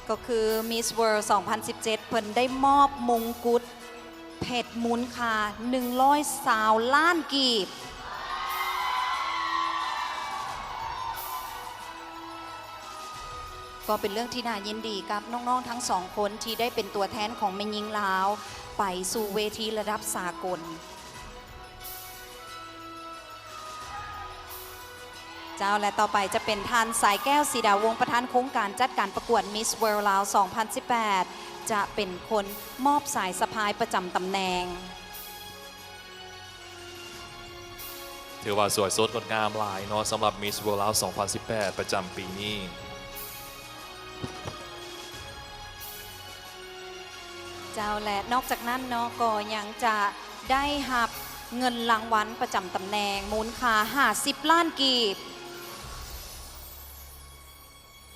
ກໍຄື Miss World ສອງພັນສິບເຈັດ ເພິ່ນໄດ້ມອບມົງກຸດເພັດມູນຄ່າໜຶ່ງຮ້ອຍຊາວລ້ານກີບ. ກໍເປັນເລື່ອງທີ່ໜ້າຍິນດີກັບນ້ອງໆທັງສອງຄົນ ທີ່ໄດ້ເປັນຕົວແທນຂອງແມ່ຍິງລາວ ໄປສູ່ເວທີລະດັບສາກົນ. ເຈົ້າ ແລະ ຕໍ່ໄປຈະເປັນທ່ານ ສາຍແກ້ວ ສີດາວົງ ປະທານໂຄງການຈັດການປະກວດ Miss World ລາວ ສອງພັນສິບແປດ ຈະເປັນຄົນມອບສາຍສະພາຍປະຈຳຕຳແໜ່ງ. ຖືວ່າສວຍສົດງົດງາມຫຼາຍເນາະ ສຳລັບ Miss World ລາວ ສອງພັນສິບແປດ ປະຈຳປີນີ້. ເຈົ້າ ແລະ ນອກຈາກນັ້ນເນາະ ກໍຍັງຈະໄດ້ຮັບເງິນລາງວັນປະຈຳຕຳແໜ່ງມູນຄ່າຫ້າສິບລ້ານກີບ.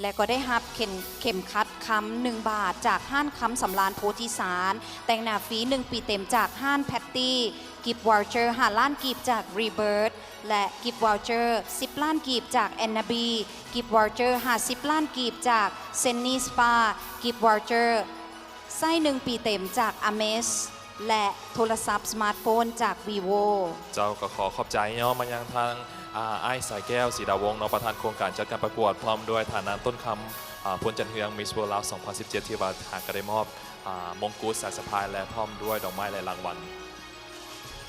ແລະກໍໄດ້ຮັບເຂັມ ເຂັມຂັດຄຳໜຶ່ງບາດຈາກຮ້ານຄຳສຳລານໂພທິສານ, ແຕ່ງໜ້າຟຣີໜຶ່ງປີເຕັມຈາກຮ້ານແພັດຕີ້, ກິບວາວເຈີຫ້າລ້ານກີບຈາກຣີເບີດ ແລະ ກິບວາວເຈີສິບລ້ານກີບຈາກແອນນາບີ, ກິບວາວເຈີຫ້າສິບລ້ານກີບຈາກເຊນນີສປາ, ກິບວາວເຈີ ໃຊ້ໜຶ່ງປີເຕັມຈາກອາເມສ ແລະ ໂທລະສັບສະມາດໂຟນຈາກວີໂວ. ເຈົ້າ ກໍຂໍຂອບໃຈເນາະ ມາຍັງທາງ ອາ ອ້າຍ ສາຍແກ້ວ ສີດາວົງ ເນາະ ປະທານໂຄງການຈັດການປະກວດ ພ້ອມດ້ວຍທ່ານນາງ ຕົ້ນຄຳ ອາ ພົນຈັນເຮືອງ ມິສເວີລລາວ ສອງພັນສິບເຈັດ ທີ່ວ່າຫາກໍໄດ້ມອບ ອາ ມົງກຸດ ສາຍສະພາຍ ແລະ ພ້ອມດ້ວຍດອກໄມ້ ແລະ ລາງວັນ.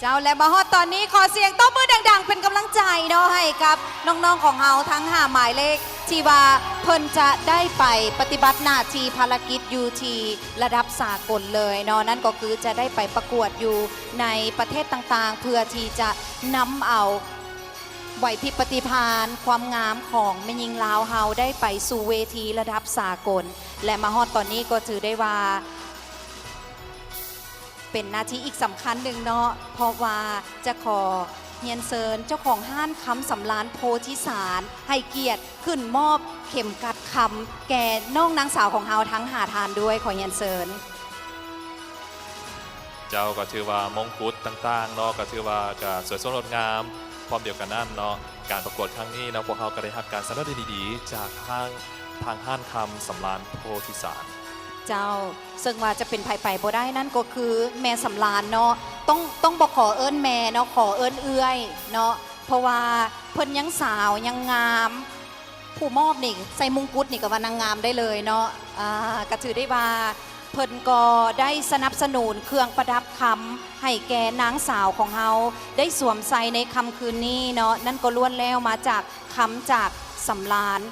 ເຈົ້າ ແລະ ມາຮອດຕອນນີ້ ຂໍສຽງຕົບມືດັງໆ ເປັນກຳລັງໃຈເນາະ ໃຫ້ກັບນ້ອງໆ ຂອງເຮົາທັງຫ້າໝາຍເລກ ທີ່ວ່າເພິ່ນຈະໄດ້ໄປປະຕິບັດໜ້າທີ່ພາລະກິດຢູ່ທີ່ລະດັບສາກົນເລີຍເນາະ, ນັ້ນກໍຄືຈະໄດ້ໄປປະກວດຢູ່ໃນປະເທດຕ່າງໆ ເພື່ອທີ່ຈະນຳເອົາໄຫວພິບປະຕິພານ ຄວາມງາມຂອງແມ່ຍິງລາວເຮົາໄດ້ໄປສູ່ເວທີລະດັບສາກົນ ແລະ ມາຮອດຕອນນີ້ກໍຖືໄດ້ວ່າ ເປັນໜ້າທີ່ອີກສຳຄັນໜຶ່ງເນາະ ເພາະວ່າຈະຂໍຮຽນເຊີນເຈົ້າຂອງຮ້ານຄຳສຳລານໂພທິສານ ໃຫ້ກຽດຂຶ້ນມອບເຂັມກັດຄຳແກ່ນ້ອງນາງສາວຂອງເຮົາທັງຫ້າທ່ານດ້ວຍ. ຂໍຮຽນເຊີນ. ເຈົ້າ ກໍຖືວ່າມົງກຸດຕ່າງໆ ເນາະ ກໍຖືວ່າກໍສວຍສົດງົດງາມ. ພ້ອມດຽວກັນນັ້ນເນາະ ການປະກວດຄັ້ງນີ້ເນາະ ພວກເຮົາກໍໄດ້ຮັບການສະໜັບສະໜູນທີ່ດີໆ ຈາກທາງ ທາງຮ້ານຄຳສຳລານໂພທິສານ. ເຈົ້າ ເຊິ່ງວ່າຈະເປັນໃຜໄປບໍ່ໄດ້ ນັ້ນກໍຄືແມ່ສຳລານເນາະ ຕ້ອງ ຕ້ອງບໍ່ຂໍເອີ້ນແມ່ເນາະ ຂໍເອີ້ນເອື້ອຍເນາະ ເພາະວ່າເພິ່ນຍັງສາວ ຍັງງາມ. ຜູ້ມອບນີ້ ໃສ່ມຸງກຸດນີ້ ກໍວ່ານາງງາມໄດ້ເລີຍເນາະ. ອາ ກໍຖືໄດ້ວ່າເພິ່ນກໍໄດ້ສະໜັບສະໜູນເຄື່ອງປະດັບຄຳໃຫ້ແກ່ນາງສາວຂອງເຮົາໄດ້ສວມໃສ່ໃນຄ່ຳຄືນນີ້ເນາະ, ນັ້ນກໍລ້ວນແລ້ວມາຈາກຄຳຈາກສຳລານ